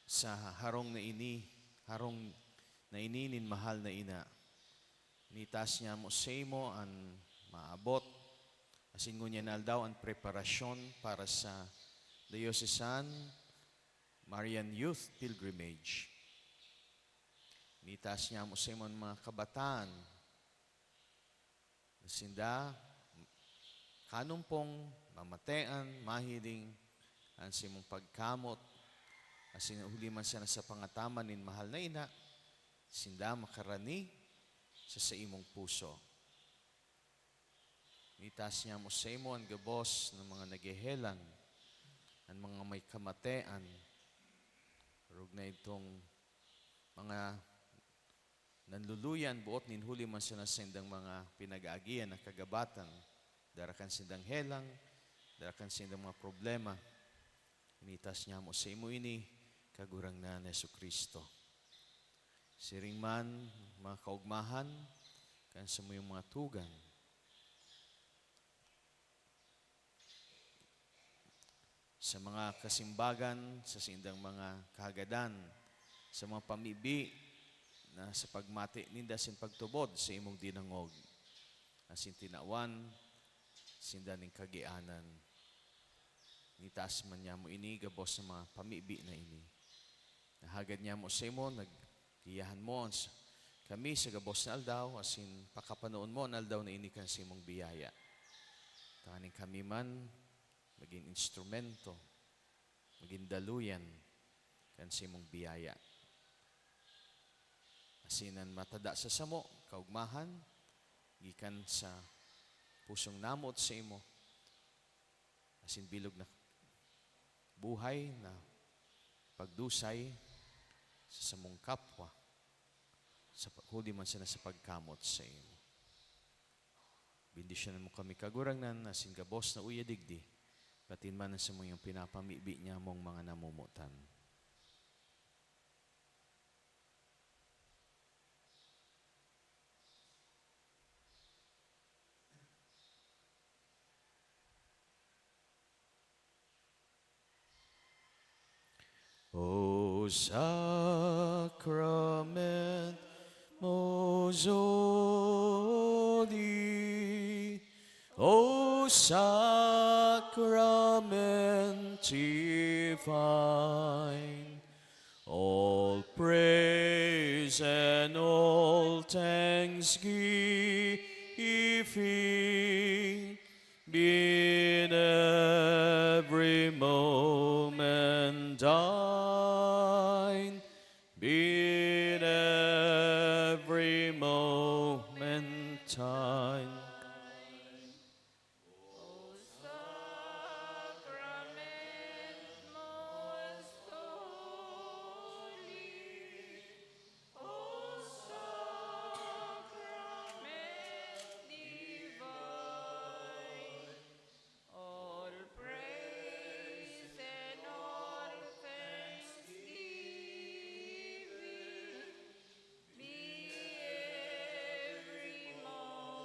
sa harong na ini, harong na ini nin mahal na ina. Initaas niyamo sa imo an maabot asin ngunyan na aldaw an preparasyon para sa Diocesan Marian Youth Pilgrimage. Initaas niyamo sa imo an mga kabataan na sinda kanumpong, mamatean, mahiling an saimong pagkamot, asin huli man sana sa pangataman nin mahal na ina, sinda makarani sa saimong puso. Initaas niyamo sa imo an gabos na mga naghehelang, an mga may kamatean, orog na idtong mga nanluluya an boot nin huli man sana sa saindang mga pinag-aagihan na kagabatan, dara kan saindang helang, dara kan saindang mga problema. Initaas niyamo sa imo ini, Kagurangnan na Jesu-Cristo. Siring man, mga kaugmahan, kan samuyang mga tugang, sa mga kasimbagan, sa saindang mga kahagadan, sa mga pamibi na sa pagmati ninda sin pagtubod sa imong dinangog, asin tinawan sinda nin kagianan. Initaas man niyamo ini gabos sa mga pamibi na ini. Nahagad niyamo sa imo, nag-iyahan mo an sa, kami sa gabos na aldaw, asin pakapanoon mo an aldaw na ini kan saimong biyaya. Tanganing kami man magin instrumento, magin daluyan kan saimong biyaya. Asin an matada sa samo, kaugmahan, gikan sa pusong namoot sa imo, asin bilog na buhay na pagdusay sa samong kapwa, sa pa-, huli man sana sa pagkamot sa imo. Bendisyonan mo kami, Kagurangnan, asin gabos na uya digdi, patin man an samuyang pinapamibi niyamong mga namomotan. O sacrament most holy, O sacrament divine, Praise and all thanksgiving be in every moment thine, be in every moment thine. O Sacrament most holy, O Sacrament divine, all praise and all thanksgiving be every moment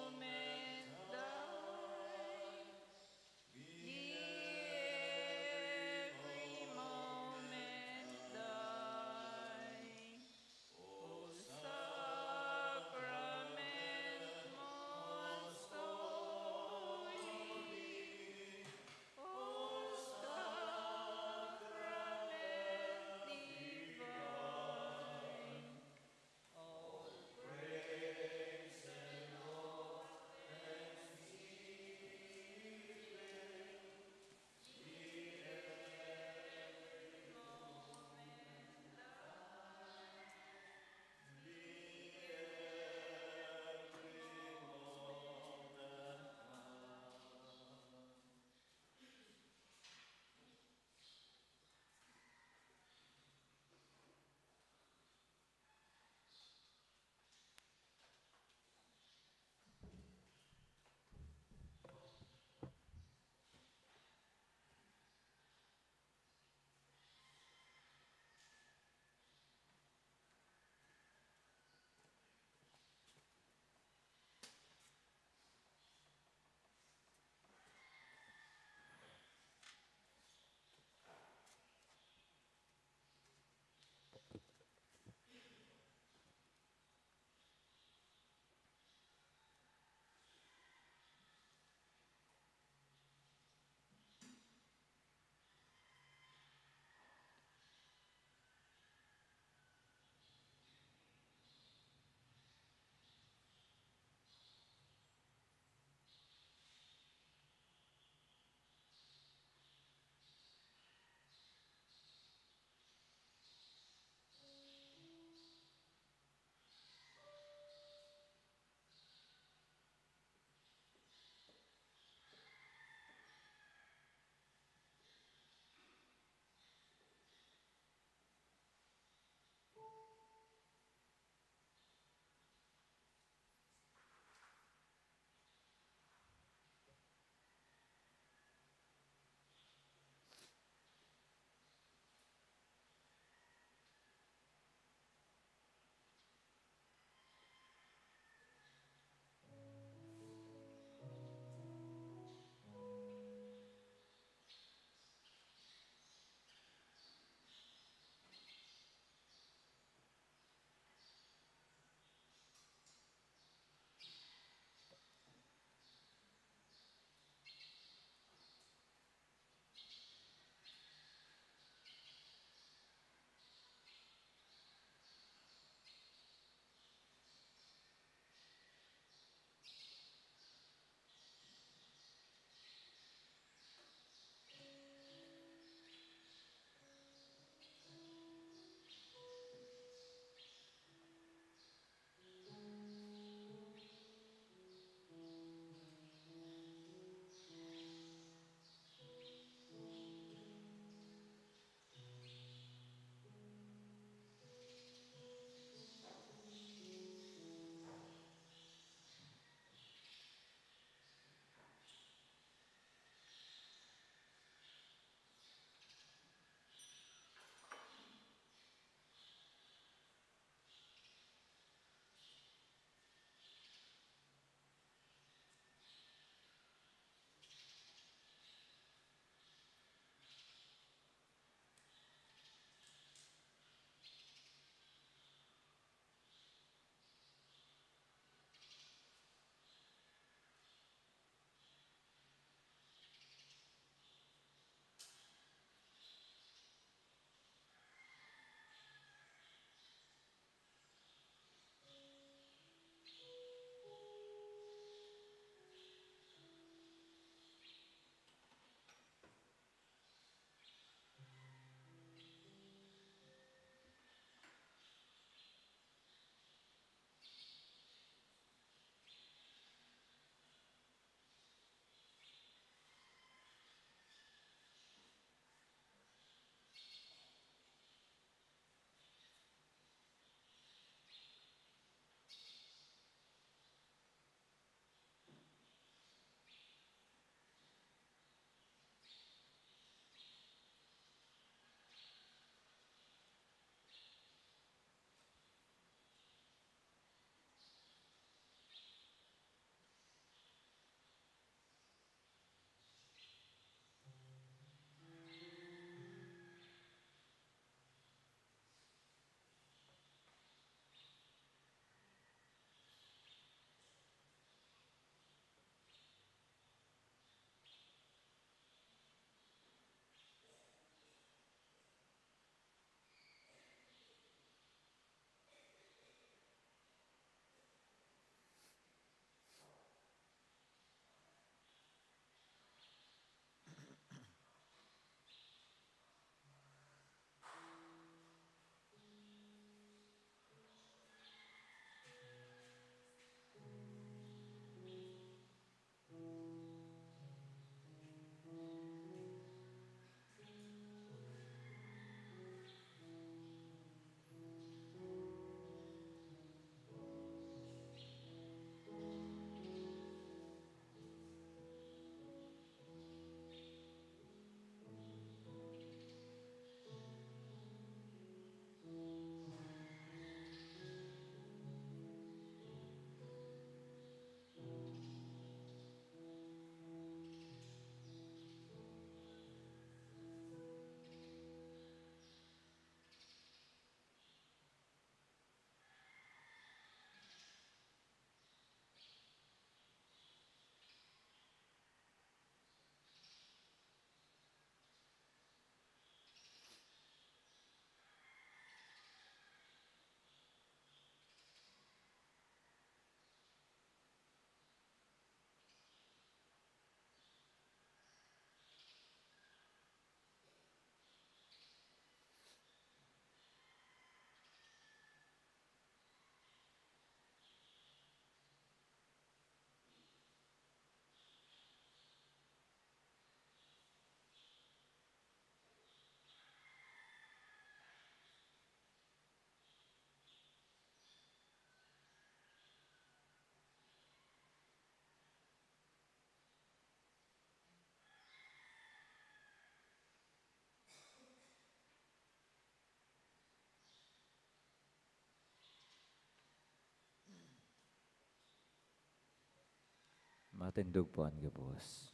Matindog po an gabos.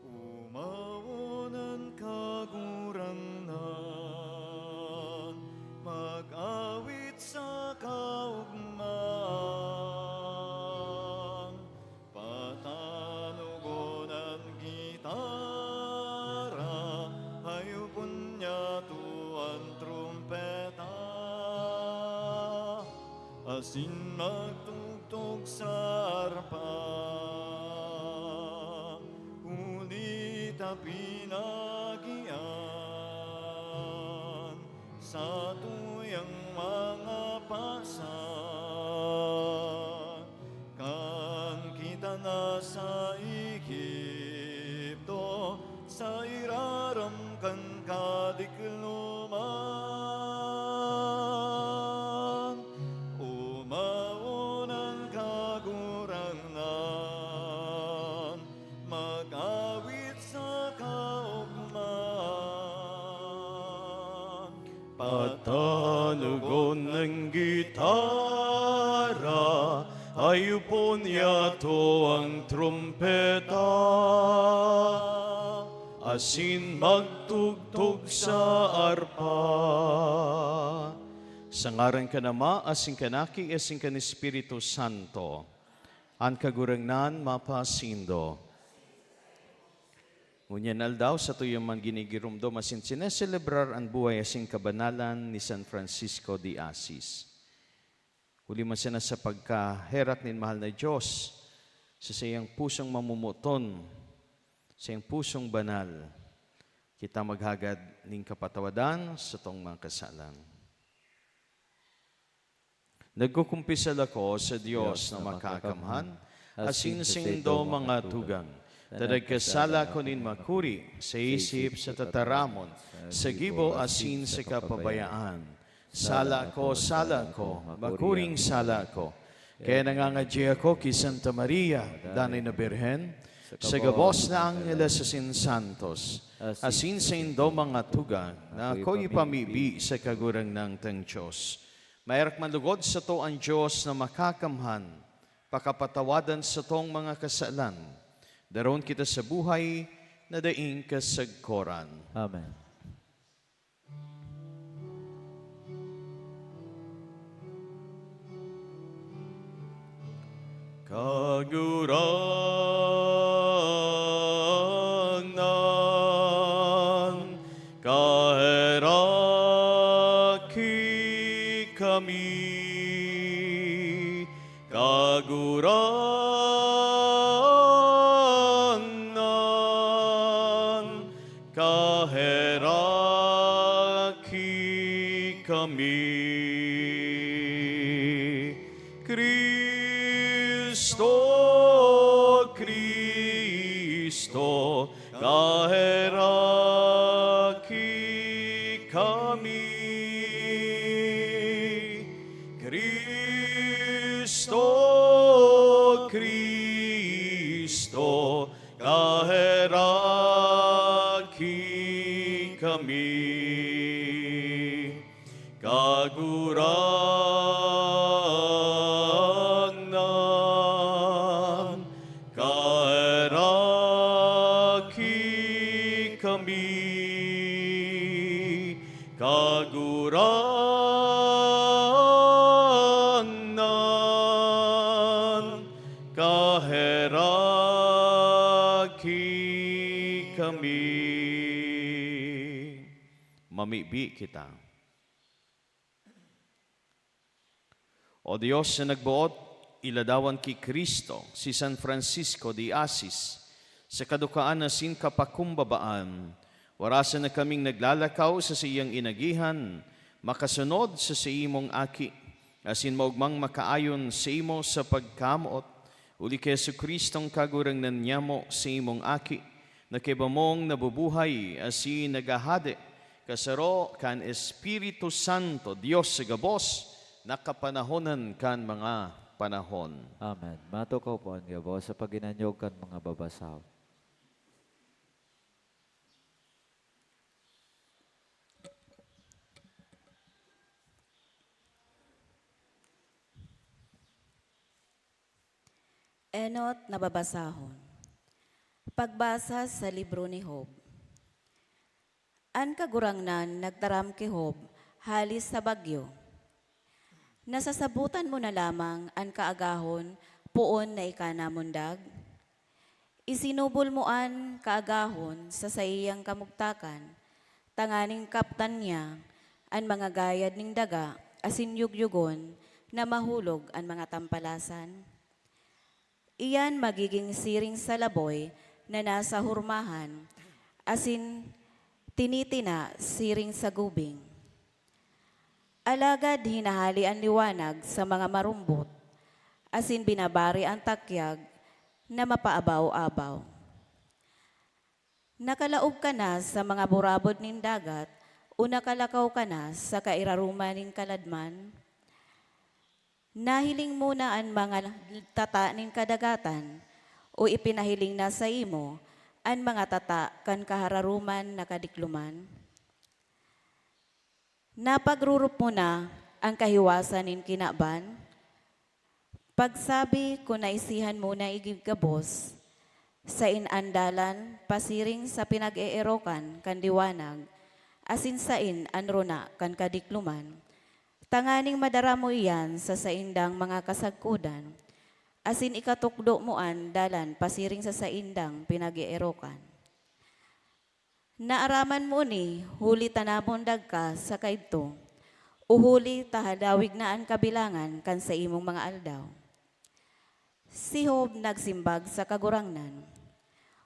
Umawon an Kagurangnan, mag-awit sa kaogmahan. Patanugon an gitara, hayopon niyato an trumpeta, asin magtugtog sa arpa, huli ta pinagian satuyang mga pasan. Kan kita nasa Egipto, sa irarom kan kadikloman, umawon an Kagurangnan, mag-awit sa kaogmahan. Patanugon an gitara, hayopon niyato an trumpeta, asin magtugtog sa arpa. Sa ngaran kan Ama, asin kan Aki, asin kan Espiritu Santo. An Kagurangnan mapasaindo. Ngunyan aldaw, satuya man ginigiromdom asin sineselebrar an buhay asin kabanalan ni San Francisco de Assis. Huli man sana sa pagkaherak nin mahal na Dios, sa saiyang pusong mamomoton, saiyang pusong banal, kita maghagad nin kapatawadan satong mga kasalan. Nagkukumpisal ako sa Dios na makakamhan, asin saindo mga tugang, ta nagkasala ako nin makuri, sa isip, sa tataramon, sa gibo, asin sa kapabayaan. Sala ako, sala ako, makuring sala ako. Kaya nangangadyi ako ki Santa Maria, danay na Birhen, sa gabos na angheles asin santos, asin saindo mga tugang, na ako ipamibi sa Kagurangnan tang Dios. Maherak man lugod sato an Dios na makakamhan, pakapatawadan satong mga kasalan, daron kita sa buhay na daing kasagkoran. Amen. Kagurangnan, kaheraki kami. Kagurangnan, kaheraki kami. Cristo, Cristo, kaheraki kami. Cristo, Cristo, kaheraki kami. Kagurangnan, kaheraki kami. Kagurangnan, kaheraki kami. Mamibi kita. O Dios na nagboot, iladawan ki Cristo si San Francisco de Assis sa kadukaan asin kapakumbabaan, warasan na kaming naglalakaw sa saiyang inagihan, makasunod sa saimong Aki, asin maogmang makaayon saimo sa pagkamoot, huli ki Jesu-Cristong Kagurangnan nyamo, saimong Aki, na kaiba mong nabubuhay asin naghahade, kasaro kan Espiritu Santo, Dios sa gabos, na kapanahonan kan mga panahon. Amen. Matukaw po an gabos sa pag-inanyog kan mga babasahon. Enot na babasahon. Pagbasa sa libro ni Job. An Kagurangnan nagtaram ki Job hali sa bagyo. Nasasabotan mo na lamang an kaagahon poon na ika namundag? Isinubol mo an kaagahon sa saiyang kamugtakan, tanganing kaptan niya an mga gayad nin daga asin yugyugon na mahulog an mga tampalasan. Iyan magiging siring sa laboy na nasa hurmahan, asin tinitina siring sa gubing. Alagad hinahali an liwanag sa mga marumbot, asin binabari an takyag na mapaabaw-abaw. Nakalaog ka na sa mga burabod nin dagat, o nakalakaw ka na sa kairaroman nin kaladman? Nahiling mo na an mga tata nin kadagatan, o ipinahiling na saimo an mga tata kan kahararoman na kadikloman? Napagrurop mo na an kahiwasan nin kinaban? Pagsabi, kun naisihan mo na igigabos, sain an dalan pasiring sa pinag-eerokan kan liwanag, asin sain an rona kan kadikloman, tanganing madara mo iyan sa saindang mga kasagkodan, asin ikatukdo mo an dalan pasiring sa saindang pinag-eerokan. Naaraman mo ini huli ta namundag ka sa kaidto, o huli ta halawig na an kabilangan kan saimong mga aldaw. Si Job nagsimbag sa Kagurangnan,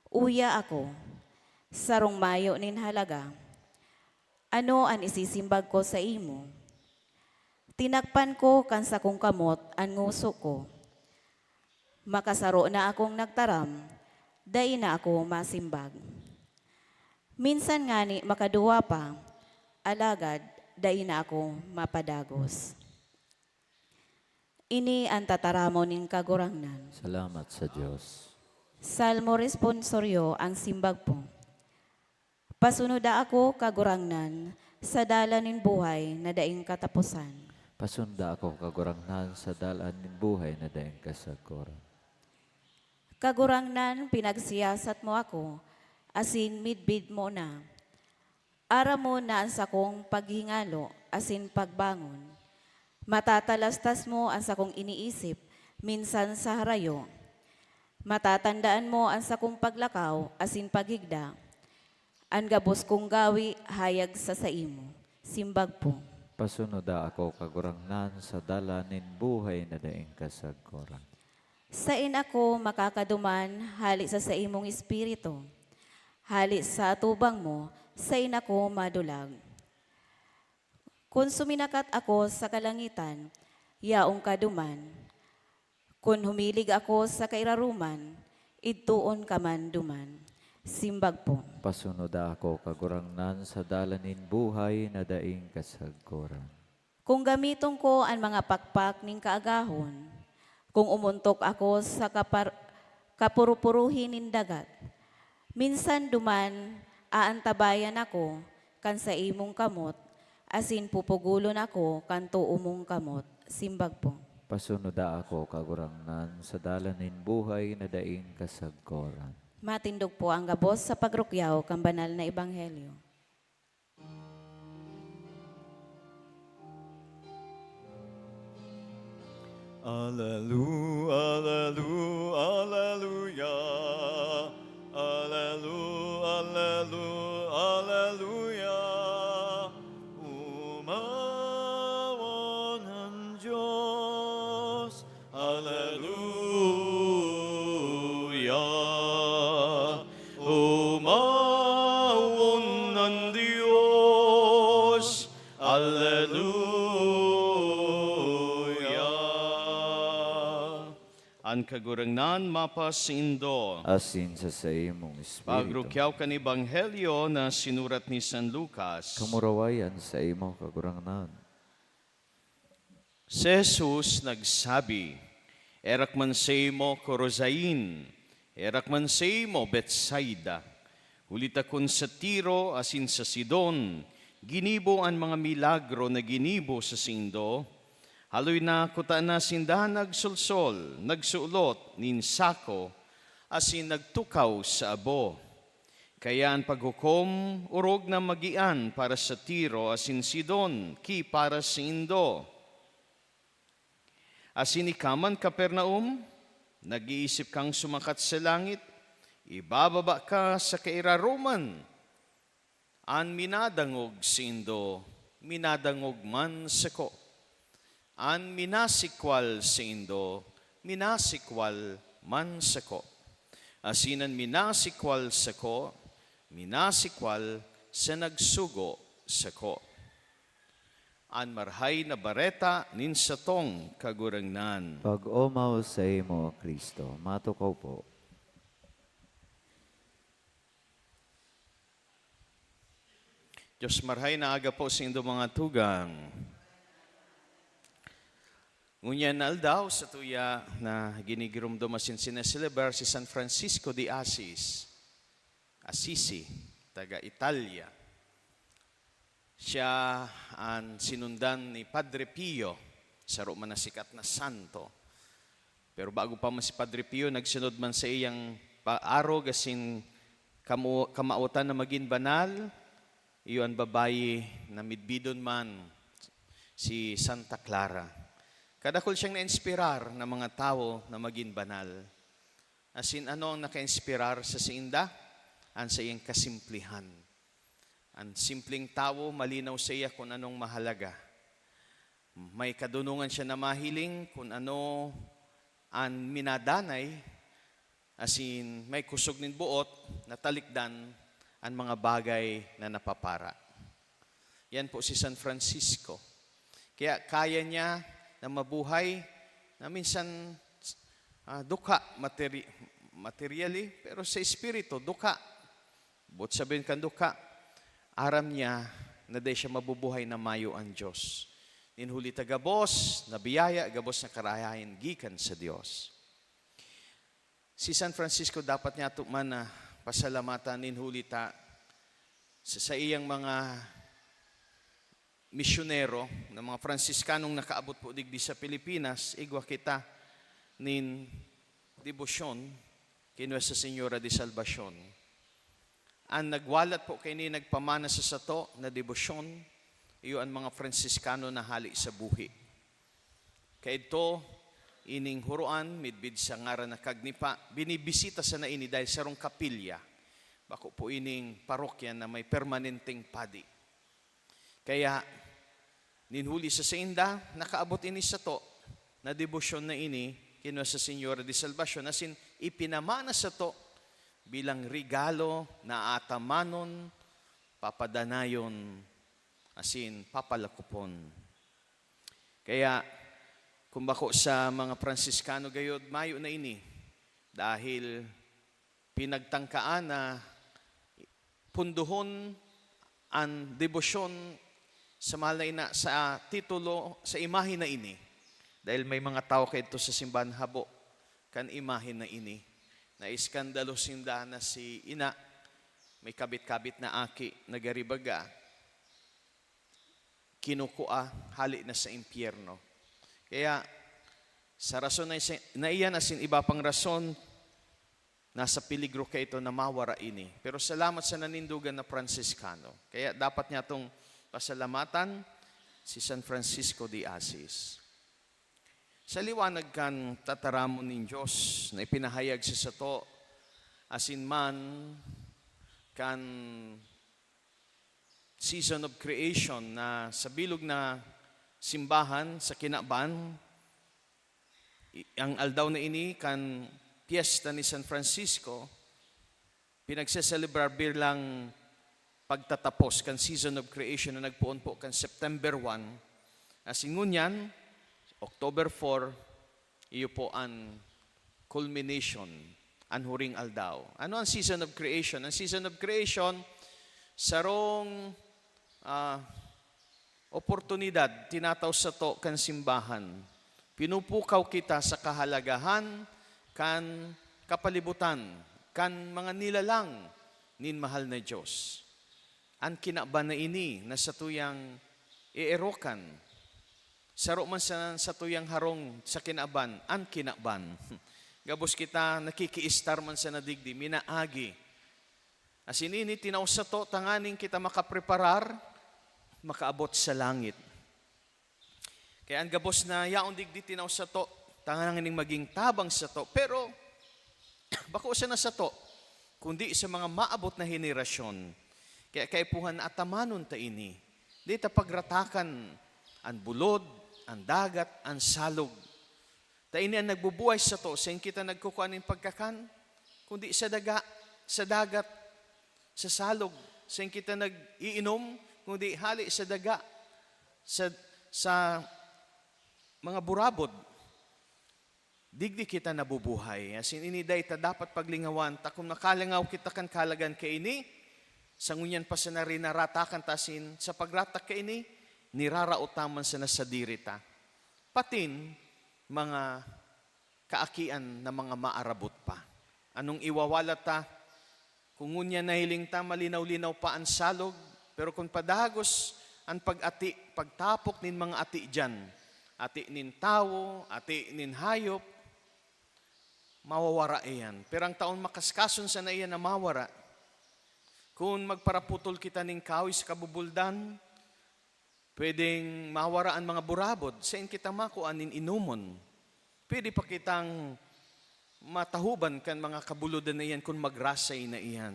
"Uya ako, sarong mayo nin halaga. Ano an isisimbag ko saimo? Tinakpan ko kan sakong kamot an ngoso ko. Makasaro na akong nagtaram, dai na ako masimbag. Minsan ngani makaduwa pa, alagad dai na ako mapadagos." Ini an tataramon nin Kagurangnan. Salamat sa Dios. Salmo Responsorio, ang simbag po. Pasunoda ako, Kagurangnan, sa dalan nin buhay na daing kataposan. Pasunda ako, Kagurangnan, sa dalan nin buhay na daing kasagoran. Kagurangnan, pinagsiyasat mo ako, asin midbid mo na. Aram mo na an sakong paghingalo asin pagbangon. Matatalastas mo an sakong iniisip, minsan sa harayo. Matatandaan mo an sakong paglakaw asin paghigda. An gabos kong gawi hayag sa saimo. Simbag po. Pasunoda ako, Kagurangnan, sa dalan nin buhay na daing kasagoran. Sain ako makakaduman hale sa saimong Espiritu. Hale sa atubang mo, sain ako madulag. Kun suminakat ako sa kalangitan, yaon ka duman. Kun humilig ako sa kairaroman, idtoon ka man duman. Simbag po. Pasunoda ako, Kagurangnan, sa dalan nin buhay na daing kasagoran. Kun gamiton ko an mga pakpak nin kaagahon, kun umontok ako sa kapar-, kapurupuruhi nin dagat, minsan duman aantabayan ako kan saimong kamot, asin pupugolon ako kan too mong kamot. Simbag po. Pasunoda ako, Kagurangnan, sa dalan nin buhay na daing kasagoran. Matindog po ang gabos sa pagrukyaw kan banal na ebanghelyo. Alelu-, alelu-, aleluya. Alelu-, alelu-, aleluya. Umawon an Dios. Aleluya! Umawon an Dios! Aleluya! An Kagurangnan mapasaindo. Asin sa saimong espiritu. Pagrukyaw kan Ebanghelyo na sinurat ni San Lucas. Kamurawayan saimo, Kagurangnan. Si Jesus nagsabi, "Erak man saimo, Corozain! Erak man saimo, Betsaida! Huli ta kun sa Tiro asin sa Sidon ginibo an mga milagro na ginibo sa saindo, Haloy na kuta na sinda nagsolsol, nagsulot nin sako, asin nagtukaw sa abo. Kaya an paghukom orog na magian para sa Tiro asin Sidon ki para saindo. Asin ika man, Capernaum, nag-iisip kang sumakat sa langit? Ibababa ka sa kairaroman. An minadangog saindo, minadangog man sako. An minasikwal saindo, minasikwal man sako. Asin an minasikwal sako, minasikwal sa nagsugo sako. An Marahay na Bareta nin satong Kagurangnan. Pag-omaw saimo, Cristo. Matukaw po. Dios marahay na aga po saindo mga tugang. Ngunyan na aldaw, satuya na ginigiromdom asin sineselebar si San Francisco de Asis, Assisi, taga Italia. Siya an sinundan ni Padre Pio, saro man na sikat na santo. Pero bago pa man si Padre Pio, nagsunod man saiyang paarog asin kamu-, kamawotan na magin banal, iyo an babayi na midbidon man, si Santa Clara. Kadakul siyang nainspirar na mga tawo na magin banal. Asin ano ang nakainspirar sa sainda? An saiyang kasimplihan. An simpleng tawo, malinaw saiya kun anong mahalaga. May kadunongan siya na mahiling kun ano an minadanay, asin may kusog nin boot na talikdan an mga bagay na napapara. Yan po si San Francisco. Kaya kaya niya na mabuhay na minsan, ah, dukha, materi-, materially, pero sa espiritu, dukha. Boot sabihin kan dukha, aram niya na dai siya mabubuhay na mayo an Dios. Nin huli ta gabos na biyaya, gabos na karahayan gikan sa Dios. Si San Francisco dapat niya man na pasalamatan nin huli ta sa saiyang mga misyonero na mga Franciscanong nakaabot po digdi sa Pilipinas, igwa kita nin debosyon ki Nuestra Señora de Salvacion. An nagwalat po kaini, nagpamana sa sato na debosyon, iyo an mga Franciscano na hale sa buhi. Kaidto, ining huroan, midbid sa ngaran na Kagnipa, binibisita sana ini dahil sarong kapilya. Bako po ining parokya na may permanenteng padi. Kaya, nin huli sa sainda, nakaabot ini sato na debosyon na ini ki Nuestra Señora de Salvacion, asin ipinamana sato bilang regalo na atamanon, papadanayon, asin papalakopon. Kaya, kung bako sa mga Franciscano gayod, mayo na ini, dahil pinagtangkaan na pundohon an debosyon sa mahal na ina sa titulo, sa imahen na ini. Dahil may mga tawo kaidto sa simbahan habo kan imahen na ini. Naiskandalo sinda na si ina, may kabit-kabit na aki, nagaribaga, kinukua, hale na sa impyerno. Kaya, sa rason na, na iyan asin iba pang rason, nasa peligro kaito na mawara ini. Pero salamat sa nanindogan na Franciscano. Kaya dapat niya itong pasalamatan si San Francisco de Asis. Sa liwanag kan tataramon nin Dios na ipinahayag sa sato, asin man kan season of creation na sa bilog na simbahan sa kinaban, i-, ang aldaw na ini kan piyesta ni San Francisco, pinagseselebrar bilang pagtatapos kan season of creation na nagpoon po kan September one. Asin ngunyan, October four, iyo po an culmination, an huring aldaw. Ano ang season of creation? Ang season of creation, sarong, ah, oportunidad tinatao sato kan simbahan. Pinupukaw kita sa kahalagahan kan kapalibutan, kan mga nilalang nin mahal na Dios. An kinaban na ini na satuyang eerokan. Saro man sa satuyang harong sa kinaban, an kinaban. Gabos kita nakikiistar man sa nadigdi, minaagi. Asin ini tinao sato tanganing kita makapreparar, makaabot sa langit. Kaya an gabos na yaon digdi tinao sato, tanganing maging tabang sato. Pero bako sana sato, kundi sa mga maabot na henerasyon. Kaya kaipuhan na atamanon ta ini. Di ta pagratakan an bulod, an dagat, an salog. Ta ini an nagbubuhay sato, sain kita nagkukua nin pagkakan, kundi sa daga, sa dagat, sa salog. Sain kita nag-iinom, kundi hali sa daga, sa, sa mga burabod. Digdi kita nabubuhay. Asin ini dai ta dapat paglingawan, ta kun makalingaw kita kan kahalagahan kaini, sa ngunyan pa sana rinaratakan ta asin sa pagrataka kaini, niraraot ta man sana sadiri ta. Patin, mga kaakian na mga maarabot pa. Anong iwawalat ta? Kun ngunyan nahiling ta, malinaw-linaw pa an salog, pero kun padagos an pag-ati, pagtapok nin mga ati diyan, ati nin tawo, ati nin hayop, mawawara iyan. Pero an taon makaskason sana iyan na mawara. Kun magparaputol kita nin kahoy sa kabubuldan, pwedeng mawara an mga burabod, sain kita makua nin inomon. Pwede pa kitang matahoban kan mga kabulodan na iyan kun magrasay na iyan.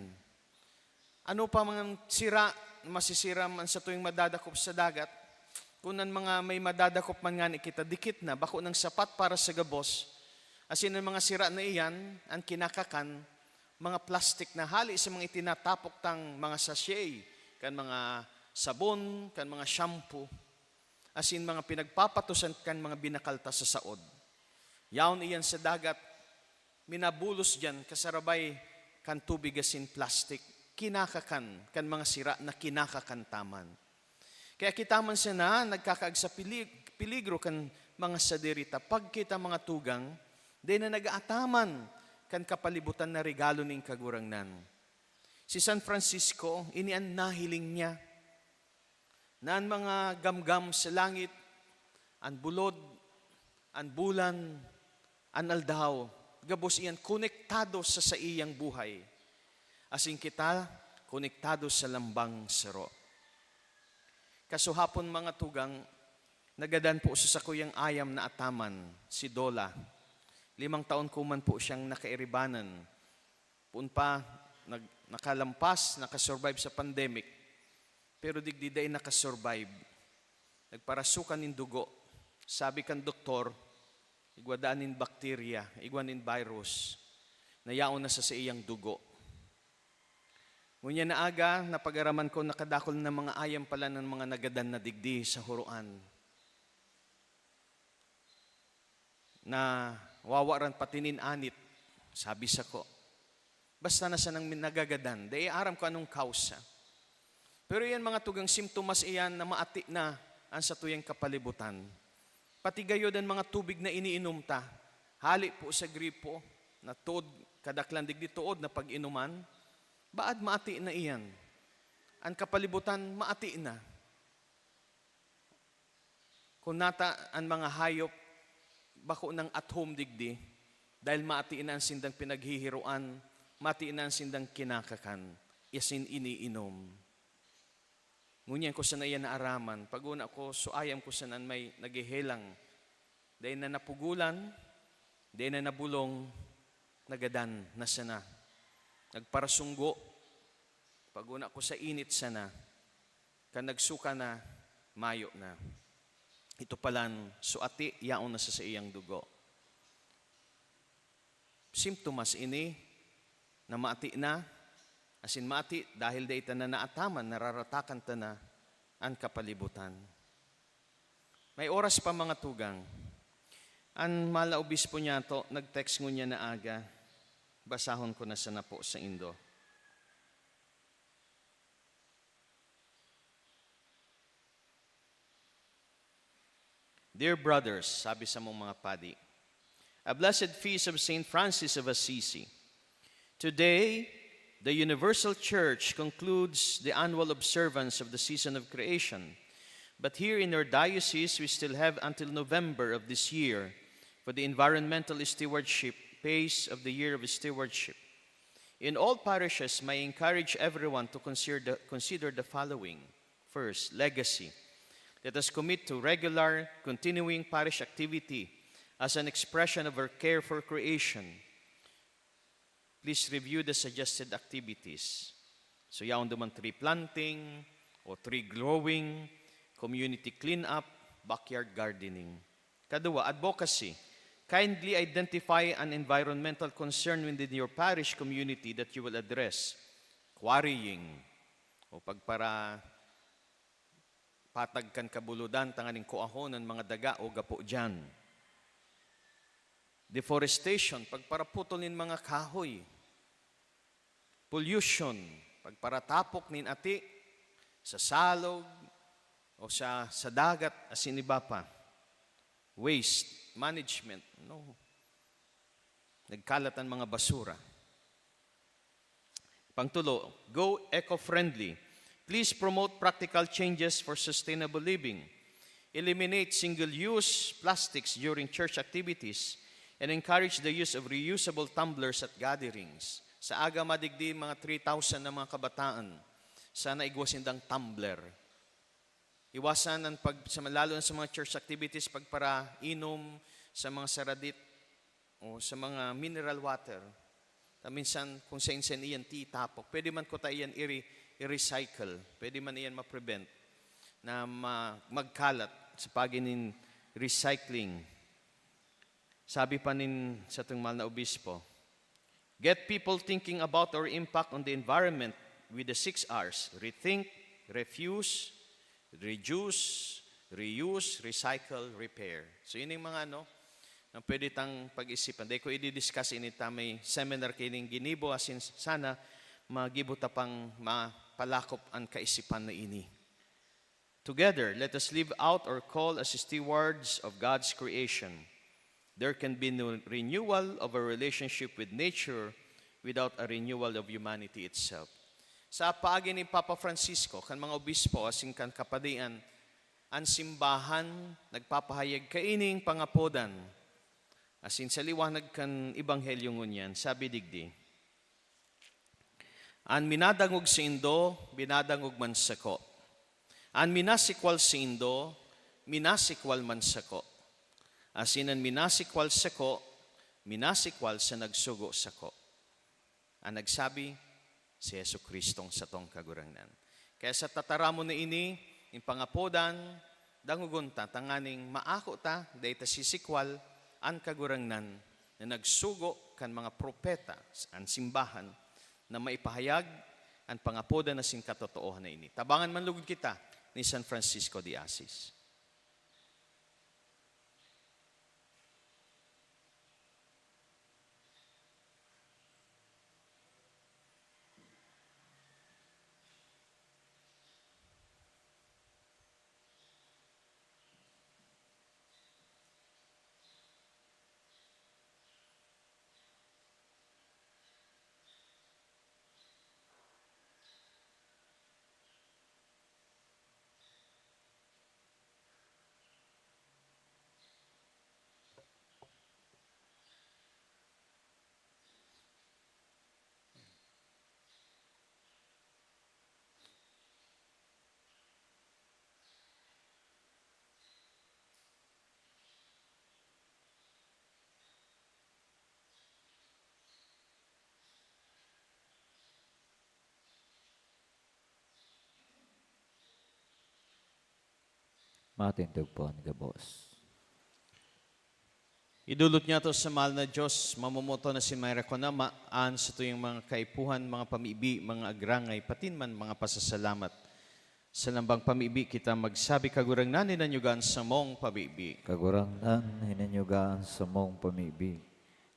Ano pa mga sira, masisira man sa tuwing madadakop sa dagat? Kun an mga may madadakop man ngani kita, dikit na, bako nang sapat para sa gabos. Asin an mga sira na iyan, an kinakakan, mga plastik na hali sa mga itinatapok tang mga sachet, kan mga sabon, kan mga shampoo, asin mga pinagpapatusan kan mga binakalta sa saod. Yaon iyan sa dagat, minabulos diyan kasarabay kan tubig asin plastik, kinakakan kan mga sira na kinakakan ta man. Kaya kita man sana nagkakaag sa pilig-, peligro kan mga sadiri ta. Pag kita mga tugang, dai na nag-aataman kan kapalibutan na regalo nin Kagurangnan. Si San Francisco, ini an nahiling niya, na an mga gamgam sa langit, an bulod, an bulan, an aldaw, gabos iyan konektado sa saiyang buhay. Asin kita, konektado sa lambang saro. Kasuhapon, mga tugang, nagadan po sa sakuyang ayam na ataman, si Dola. Limang taon ko man po siyang nakairibanan. Poon pa, nag-, nakalampas, nakasurvive sa pandemic. Pero digdi dai nakasurvive. Nagparasukan nin dugo. Sabi kan doktor, igwa daa nin bakterya, igwa nin virus, na yaon na sa saiyang dugo. Ngunyan na aga, napag-araman ko na kadakul na mga ayam pala ng mga nagadan na digdi sa huroan. Nawawaran pati nin anit, sabi sako. Basta na sanang min-, nagagadan, dai aram ko anong kausa. Pero iyan mga tugang simptomas iyan na maati na an satuyang kapalibutan. Pati gayod an mga tubig na iniinom ta, hali po sa gripo, na tuod, kadaklan digdi tuod na pag-inuman, baad maati na iyan. An kapalibutan, maati na. Kun nata an mga hayop, bako nang at home digdi, dahil maati na an sindang pinaghihiroan, maati na an sindang kinakakan, asin iniinom. Ngunyan ko sana iyan naaraman, pag-una ko, so ayam ko sana an may naghehelang, dai na napugulan, dai na nabulong, nagadan na sana. Nagparasunggo, pag-una ko sa init sana. Kan nagsuka na, mayo na. Ito palan, so ati, yaon na sa saiyang dugo. Simptomas ini na maati na, asin maati dahil dai ta na naataman, nararatakan ta na an kapalibutan. May oras pa, mga tugang. An mahal na obispo niyato, nag-text ngunyan na aga. Basahon ko na sana po saindo. Dear brothers, sabi sa mong mga padi, a blessed feast of Saint Francis of Assisi. Today, the Universal Church concludes the annual observance of the season of creation But here in our diocese, we still have until November of this year for the environmental stewardship phase of the year of stewardship. In all parishes, may encourage everyone to consider the, consider the following. First, legacy. Let us commit to regular, continuing parish activity as an expression of our care for creation. Please review the suggested activities. So, yaon duman tree planting o tree growing, community cleanup, backyard gardening. Kadua, advocacy. Kindly identify an environmental concern within your parish community that you will address. Quarrying o pagpara patag kan kabulodan tanganing kuahon an mga daga o gapo diyan. Deforestation, pagparaputol nin mga kahoy. Pollution, pagparatapok nin ati sa salog o sa, sa dagat, asin iba pa. Waste management, no? Nagkalat an mga basura. Pangtulo, go eco-friendly. Please promote practical changes for sustainable living. Eliminate single-use plastics during church activities and encourage the use of reusable tumblers at gatherings. Sa aga madigdi, mga three thousand na mga kabataan, sana igwa sindang tumbler. Iwasan ang pag-, sa, lalo na sa mga church activities, pagparainom sa mga saradit o sa mga mineral water. Ta minsan, kung sain-sain iyan titapok, pwede man kuta iyan i-re-, i-recycle. Pwede man iyan ma-prevent na ma-, magkalat sa pagi nin recycling. Sabi pa nin satong mahal na obispo, "Get people thinking about our impact on the environment with the six R's: rethink, refuse, reduce, reuse, recycle, repair." So, yun yung mga ano, na pwede tang pag-isipan. Dahil ko i-discuss ini ta may seminar kaining ginibo, asin sana magibo ta pang mapalakop an kaisipan na ini. Together, let us live out our call as stewards of God's creation. There can be no renewal of our relationship with nature without a renewal of humanity itself. Sa paagi ni Papa Francisco, kan mga obispo asin kan kapadian, an simbahan nagpapahayag kaining pangapodan asin sa liwanag kan ebanghelyo ngunyan, sabi digdi, "An minadangog saindo, minadangog man sako. An minasikwal saindo, minasikwal man sako. Asin an minasikwal sako, minasikwal sa nagsugo sako." An nagsabi, si Jesu-Cristong satong Kagurangnan. Kaya sa tataramon na ini, nin pangapodan, dangogon ta tanganing maako ta, dai ta sisikwal an Kagurangnan na nagsugo kan mga propeta, an simbahan, na maipahayag an pangapodan asin katotoohan na ini. Tabangan man lugod kita ni San Francisco de Assis. Matindog po an gabos. Idolot niyato sa mahal na Dios, mamomoto na si Maria Conama, an satuyang mga kaipuhan, mga pamibi, mga agrangay, patin man mga pasasalamat. Sa lambang pamibi kita magsabi, "Kagurangnan, hinanyuga an samong pamibi." Kagurangnan, hinanyuga an samong pamibi.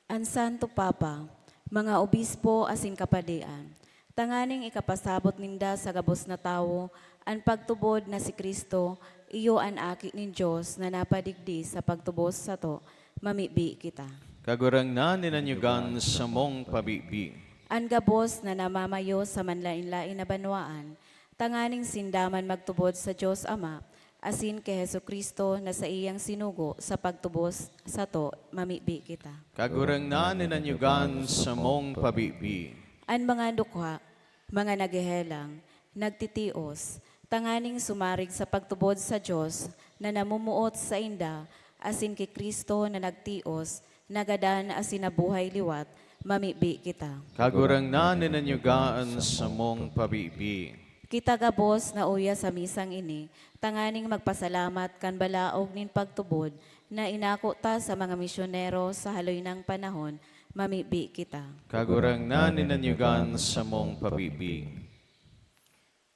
An Santo Papa, mga obispo asin kapadian, tanganing ikapasabot ninda sa gabos na tawo an pagtubod na si Cristo iyo an Aki nin Dios na napadigdi sa pagtubos sato, mamibi kita. Kagurangnan, hinanyuga an samong pamibi. An gabos na namamayo sa manlaen-laen na banwaan, tanganing sinda man magtubod sa Dios Ama asin ki Jesu-Cristo na saiyang sinugo sa pagtubos sato, mamibi kita. Kagurangnan, hinanyugan samong pabibi. An mga dukha, mga naghehelang, nagtitios, tanganing sumarig sa pagtubod sa Dios na namumuot sainda, asin ki Cristo na nagtios, nagadan asin nabuhay liwat, mamibi kita. Kagurangnan, hinanyugan samong pabibi. Kita gabos na uya sa misang ini, tanganing magpasalamat kan balaog nin pagtubod na inako ta sa mga misyonero sa haloy nang panahon, mamibi kita. Kagurangnan, hinanyugan samong pabibi.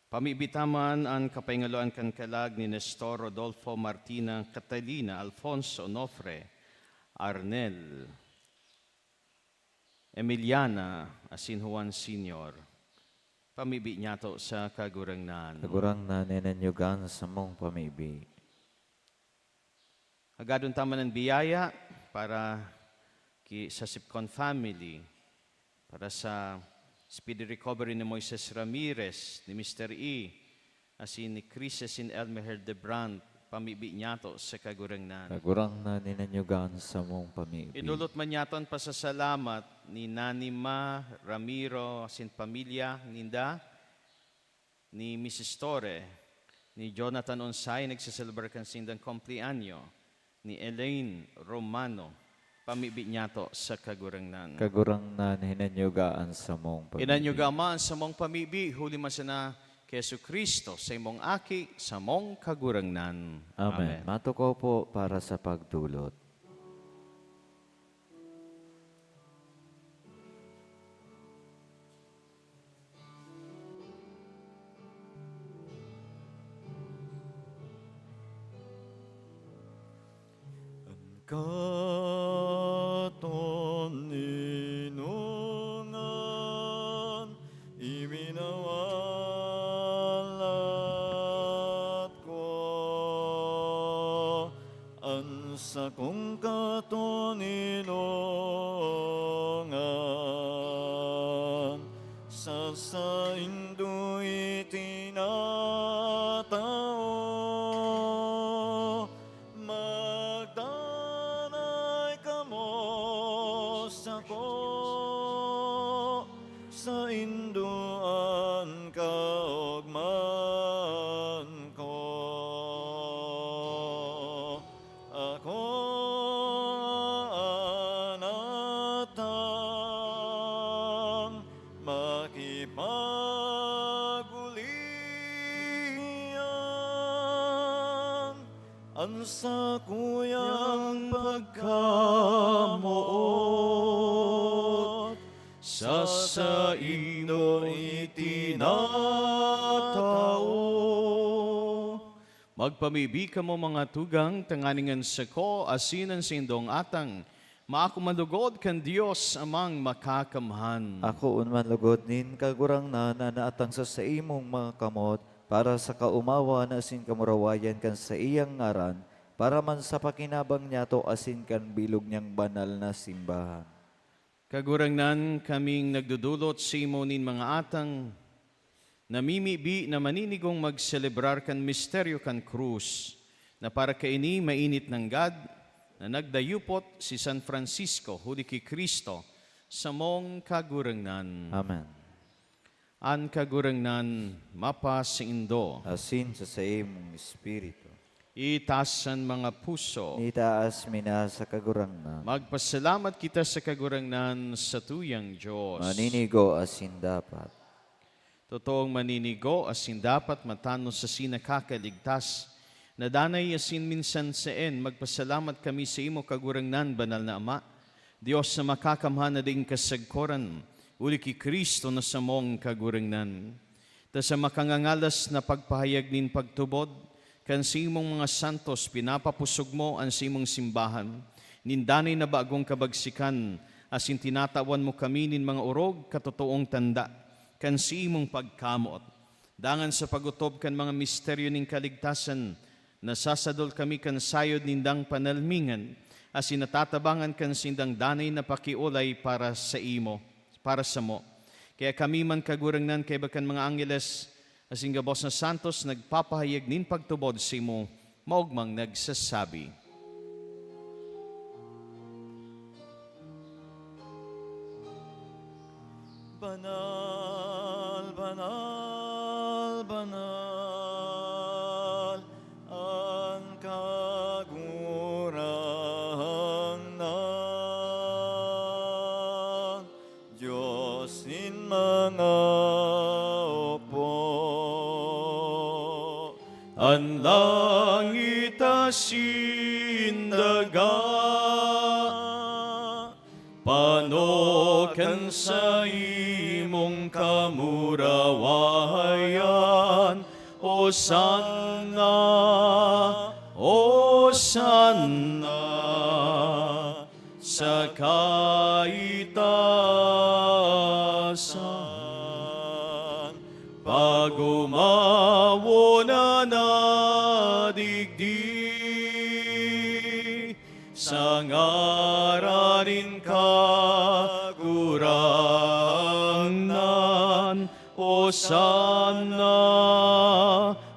Pamibi ta man an kapaingaloan kan kalag ni Nestor Rodolfo, Martina, Catalina, Alfonso, Onofre, Arnel, Emiliana, asin Juan Senior. Pamibi niyato sa Kagurangnan. Kagurangnan, hinanyugan samong pamibi. Hagadon ta man an biyaya para ki, sa Sipcon family, para sa speedy recovery ni Moises Ramirez, ni Mister E, asin ni Chris asin Elmer Hildebrandt, pamibi niyato sa Kagurangnan. Kagurangnan, hinanyugan samong pamibi. Idolot man niyato an pasasalamat ni Nani Ma Ramiro asin pamilya ninda, ni Misis Torre, ni Jonathan Onsay, nagseselebrar kan sindang kumpleanyo, ni Elaine Romano, pamibi niyato sa Kagurangnan. Kagurangnan, hinanyuga an samong pamibi. Hinanyuga man an samong pamibi, huli man sana ki Jesu-Cristo, sa imong Aki, samong Kagurangnan. Amen. Amen. Matukaw po para sa pagdulot. An katoninongan iminawalat ko, an sakong katoninongan sa saindo itinatao. Magdanay kamo sako, saindo an kaogmahan ko. Ako an atang makipag-ulian, an sakuyang pagkamoot sa saindo itinatao. Magpamibi kamo, mga tugang, tanganing an sako asin an saindong atang maako man lugod kan Dios Amang Makakamhan. Akoon man lugod nin Kagurangnan an atang sa saimong mga kamot, para sa kaomawan asin kamurawayan kan saiyang ngaran, para man sa pakinabang niyato asin kan bilog niyang banal na simbahan. Kagurangnan, kaming nagdodolot saimo nin mga atang, namimibi na maninigong magselebrar kan misteryo kan krus, na para kaini mainit nanggad na nagdayupot si San Francisco huli ki Cristo, samong Kagurangnan. Amen. An Kagurangnan mapasaindo. Asin sa saimong espiritu. Itaas an mga puso. Itaas mi na sa Kagurangnan. Magpasalamat kita sa Kagurangnan, satuyang Dios. Maninigo asin dapat. Totoong maninigo asin dapat, matanos asin nakakaligtas. Na danay asin minsan saen, magpasalamat kami saimo, Kagurangnan, Banal na Ama, Dios na makakamhan na daing kasagkoran, huli ki Cristo na samong Kagurangnan. Ta sa makangangalas na pagpahayag nin pagtubod kan saimong mga santos, pinapapusog mo an saimong simbahan nin danay na bagong kabagsikan, asin tinatawan mo kami nin mga orog katotoong tanda kan saimong pagkamoot. Dangan sa pag-otob kan mga misteryo nin kaligtasan, nasasadol kami kan sayod nindang panalmingan, asin natatabangan kan sindang danay na pakiolay para saimo, para samo. Kaya kami man, Kagurangnan, kaiba kan mga angheles, asin gabos na santos, nagpapahayag nin pagtubod saimo maogmang nagsasabi, "Banal, banal, banal an Kagurangnan, Dios nin mga opo. An langit asin daga, pano kan saimong kamurawayan. Hosanna, Hosanna sa kaitasan. Pag-umawon na digdi, sa ngaran nin Kagurangnan, Hosanna,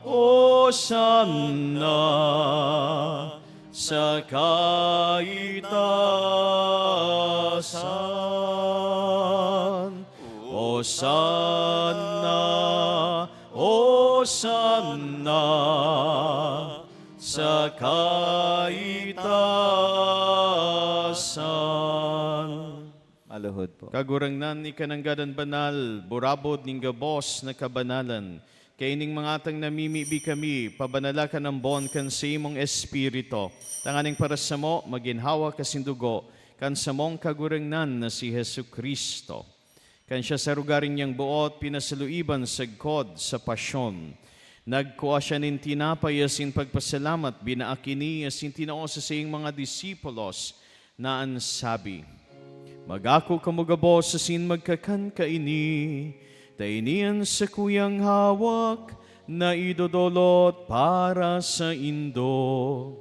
Hosanna sa kaitasan. Hosanna, Hosanna sa kaitasan." Maluhod po. Kagurangnan, ika nanggad an banal, burabod nin gabos na kabanalan. Kaining mga atang namimibi kami, pabanala kan ambon kan saimong Espiritu, tanganing para samo, magin hawak asin dugo kan samong Kagurangnan na si Jesu-Cristo. Kan siya sa rogaring niyang boot pinasaluiban sagkod sa pasyon, nagkua siya nin tinapay asin pagpasalamat, binaak ini asin tinao sa saiyang mga disipulos na an sabi, "Mag-ako kamo gabos asin magkakan kaini, ta ini an sakuyang hawak na idodolot para saindo."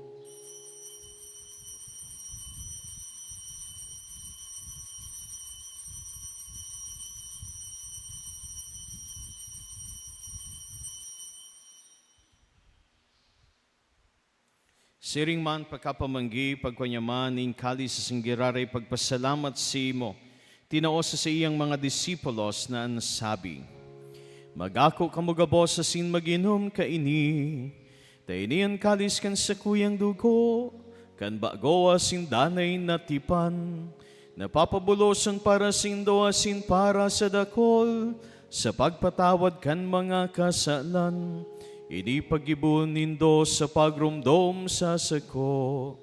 Siring man, pakapamanggi, pagkua niya man nin kalis asin giraray pagpasalamat saimo, tinao sa saiyang mga disipulos na an sabi, "Mag-ako kamo gabos asin mag-inom kaini, ta ini an kalis kan sakuyang dugo kan bago asin danay na tipan, na papabolosan para saindo asin para sa dakul sa pagpatawad kan mga kasalan. Ini paggibo nindo sa pagromdom sa sako."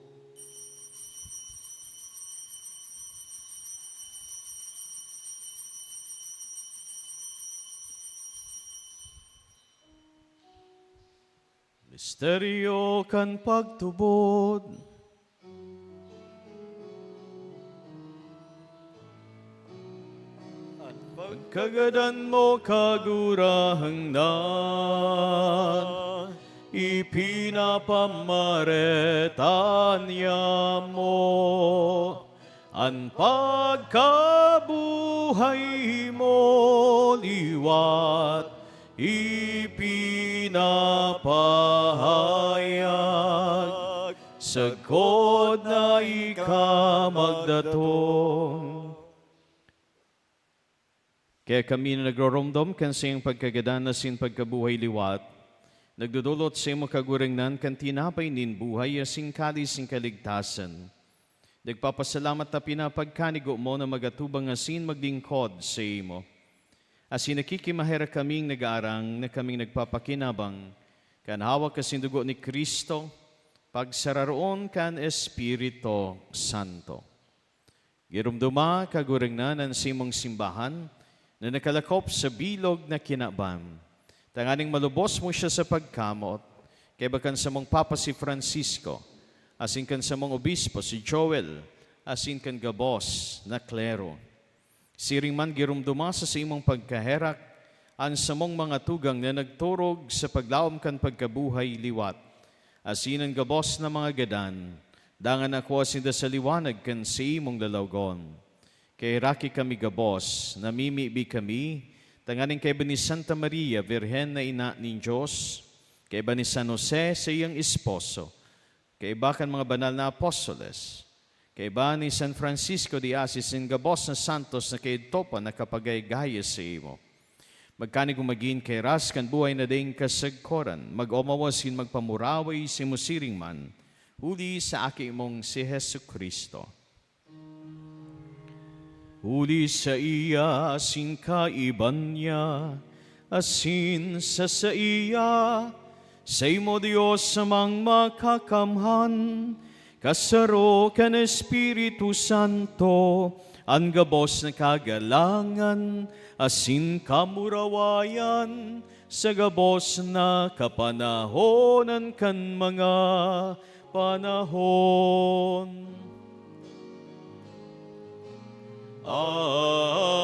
Misteryo kan pagtubod. An pagkagadan mo, Kagurangnan, ipinapamareta niamo. An pagkabuhay mo liwat ipinapahayag, sagkod na ika magdatong. Kaya kami na nagroromdom kan saiyang pagkagadan asin pagkabuhay liwat, nagdodolot saimo, Kagurangnan, kan tinapay nin buhay asin kalis nin kaligtasan. Nagpapasalamat ta pinapagkanigo mo na magatubang asin maglingkod saimo. Asin nakikimaherak kaming nag-aarang na kaming nagpapakinabang kan hawak asin dugo ni Cristo, pagsararoon kan Espiritu Santo. Giromdoma, Kagurangnan, an saimong simbahan na nakalakop sa bilog na kinaban, tanganing malubos mo siya sa pagkamot, kaiba kan samong Papa si Francisco, asin kan samong Obispo si Joel, asin kan gabos na klero. Siring man, giromdoma sa saimong pagkaherak an samong mga tugang na nagturog sa paglaom kan pagkabuhay liwat, asin an gabos na mga gadan, dangan akua sinda sa liwanag kan saimong lalawgon. Kaheraki kami gabos, namimibi kami, tanganing kaiba ni Santa Maria, Birhen na Ina nin Dios, kaiba ni San Jose, saiyang esposo, kaiba kan mga banal na apostoles, kaiba ni San Francisco de Assis, nin gabos na santos na kaidto pa nakapagay-gaya saimo. Magkanigong magin kairas kan buhay na daing kasagkoran, mag-omaw asin magpamuraway saimo siring man, huli sa Aki mong si Jesu-Cristo. Huli saiya asin kaiba niya, asin sa saiya, saimo, Dios Amang Makakamhan, kasaro kan Espiritu Santo, an gabos na kagalangan asin kamurawayan, sa gabos na kapanahonan kan mga panahon.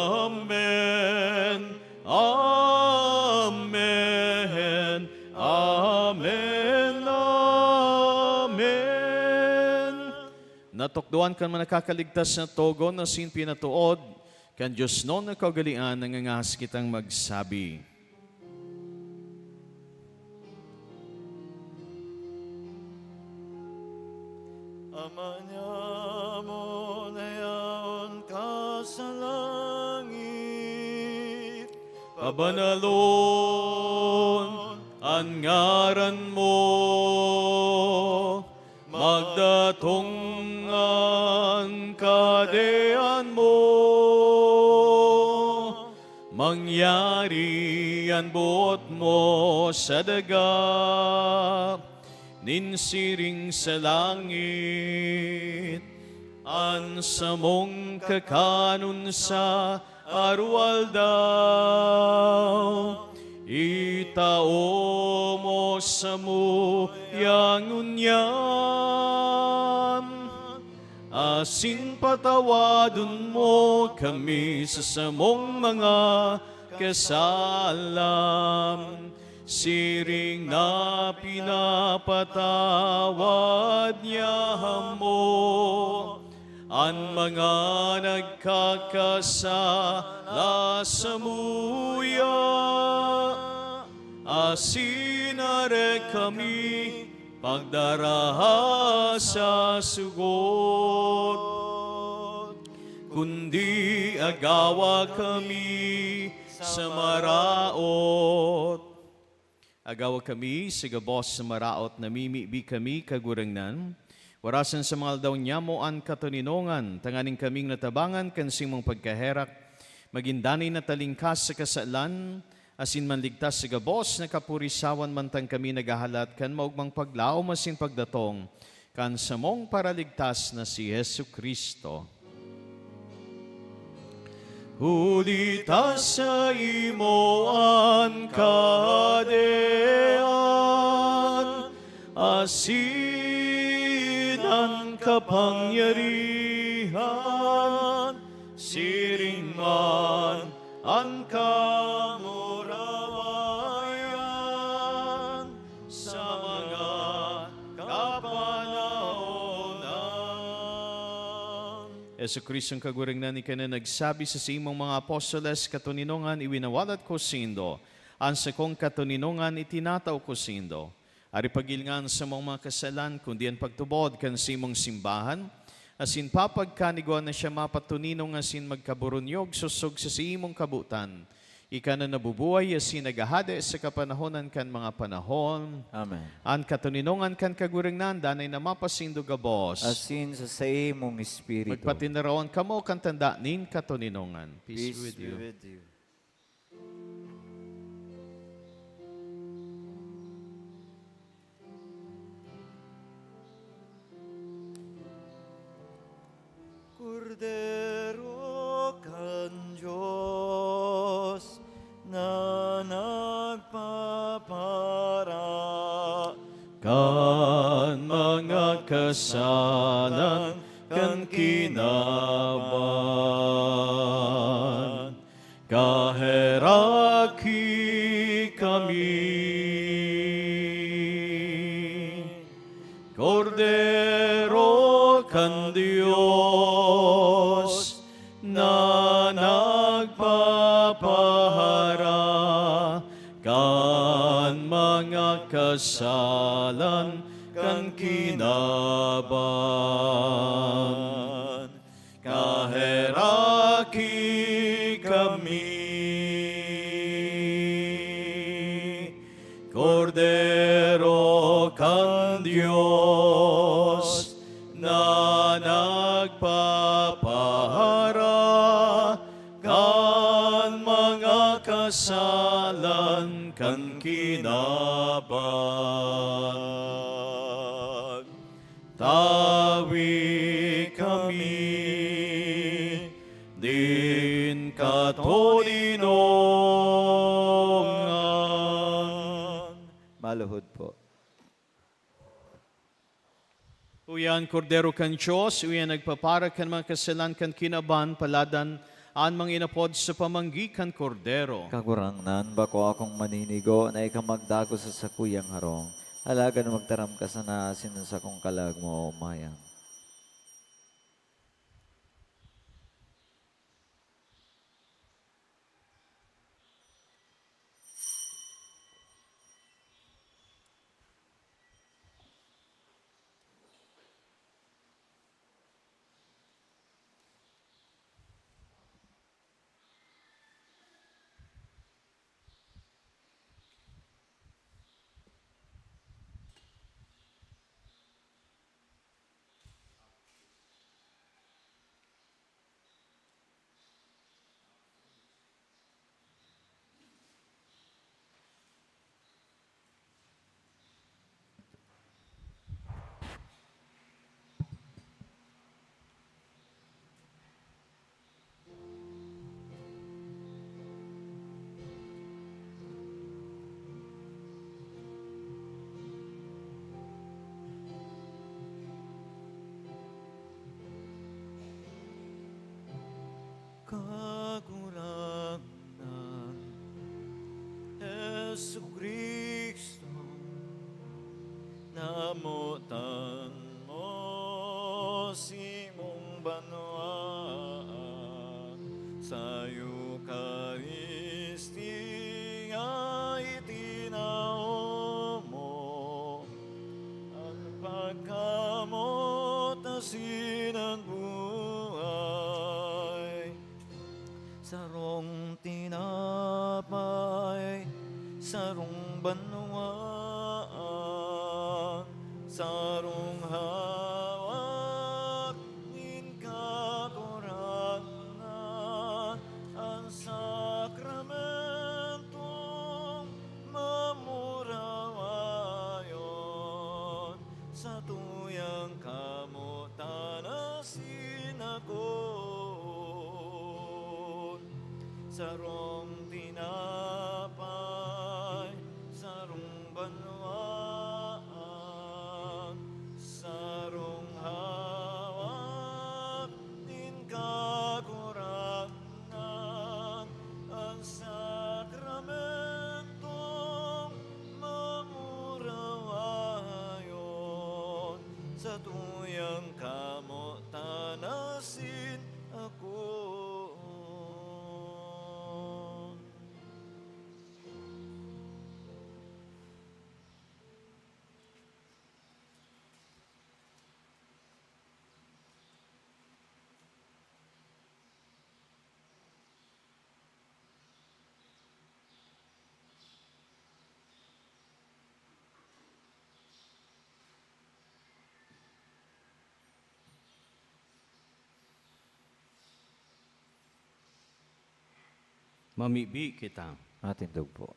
Amen. Amen. Amen. Amen. Natukdoan kan mga nakakaligtas na togon asin pinatuod kan diosnon na kaugalian, nangangahas kitang magsabi. Ama niamo na yaon ka sa langit, pabanalon an ngaran mo, magdatong an kahadean mo, mangyari an boot mo sa daga nin siring sa langit. An samong kakanon sa aroaldaw, itao mo samuya ngunyan, asin patawadon mo kami sa samong mga kasalan, siring na pinapatawad niamo an mga nagkakasala samuya, asin dai kami pagdaraha sa sugod, kundi agawa kami sa maraot. Agawa kami sa gabos na maraot, namimibi kami, Kagurangnan. Warasan sa mga aldaw niamo an katoninongan, tanganing kaming natabangan kan saimong pagkaherak, magin danay na talingkas sa kasalan, asin manligtas sa gabos na kapurisawan, mantang kami naghahalat kan maogmang paglaom asin pagdatong kan samong Paraligtas na si Jesu-Cristo. Huli ta saimo an kahadean, asin an kapangyarihan, siring man an kamurawayan sa mga kapanahonan. Jesu-Cristong Kagurangnan, ika na nagsabi sa saimong mga apostoles, "Katoninongan iwinawalat ko saindo, an sakong katoninongan itinatao ko saindo." Ari, paghilinga an samong mga kasalan, kundi an pagtubod kan saimong simbahan, asin papagkanigwa na siya mapatoninong asin magkaburunyog sosog sa saimong kabotan. Ika na nabubuhay asin naghahade sa kapanahonan kan mga panahon. Amen. An katoninongan kan Kagurangnan danay na mapasaindo gabos. Asin sa saimong espiritu. Magpatinarawan kamo kan tanda nin katoninongan. Peace with you. Kordero kan Dios na nagpapara kan mga kasalan kan kinaban, kaheraki kami. Kordero kan Dios na nagpapahara kan mga kasalan kan kinaban. Kaheraki kami, Kordero kan Dios, na nagpapahara kan mga kasalan kan kinaban. Tawi kami din katoninongan. Maluhod po. Uya an Kordero kan Dios, uya an nagpapara kan mga kasalan kan kinaban, paladan an mga inapod sa pamanggi kan Kordero. Kagurangnan, bako akong maninigo na ika magdagos sa sakuyang harong, alagad magtaram ka sana asin an sakong kalag maomayan. Kagurangnan, Jesu-Cristo, namotan mo simong banwaan sa Eukaristia itinao mo. An pagkamot asin an buhay, sarong tinapay, sarong banwaan, sarong hawak nin Kagurangnan, an sakramentong mamurawayon, satuyang kamotan asin akoon. Sarong tinapay, sarong banwaan, sarong hawak nin Kagurangnan, an sakramentong mamurawayon, satuyang kamotan asin akoon. Mamibi kita. Matindog po.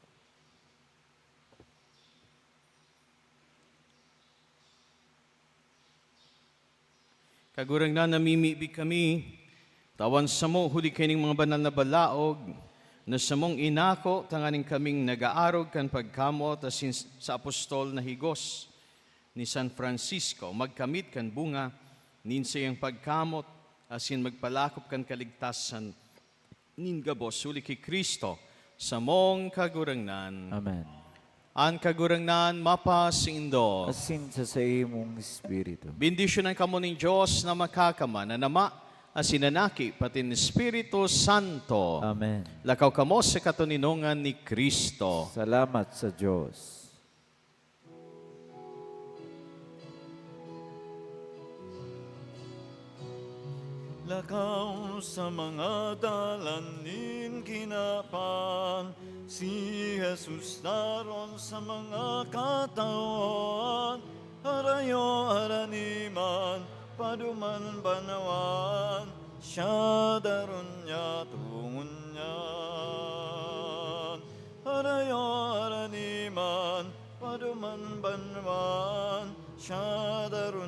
Kagurangnan, namimibi kami, tawan samo huli kaining mga banal na balaog na samong inako, tanganing kaming nag-aarog kan pagkamot asin sa apostol na higos ni San Francisco, magkamit kan bunga nin saiyang pagkamot asin magpalakop kan kaligtasan nin gabos huli ki Cristo, samong Kagurangnan. Amen. An Kagurangnan mapasaindo. Asin sa saimong espiritu. Bendisyonan kamo nin Dios na makakaman, an Ama, asin an Aki, patin Espiritu Santo. Amen. Lakaw kamo sa katoninongan ni Cristo. Salamat sa Dios. Lakaw sa mga dalan nin kinaban, si Jesus naron sa mga katawan. Harayo, harani man, paduman banwan, siya daron niya tungon niyan. Harayo, harani man, paduman banwan, siya daron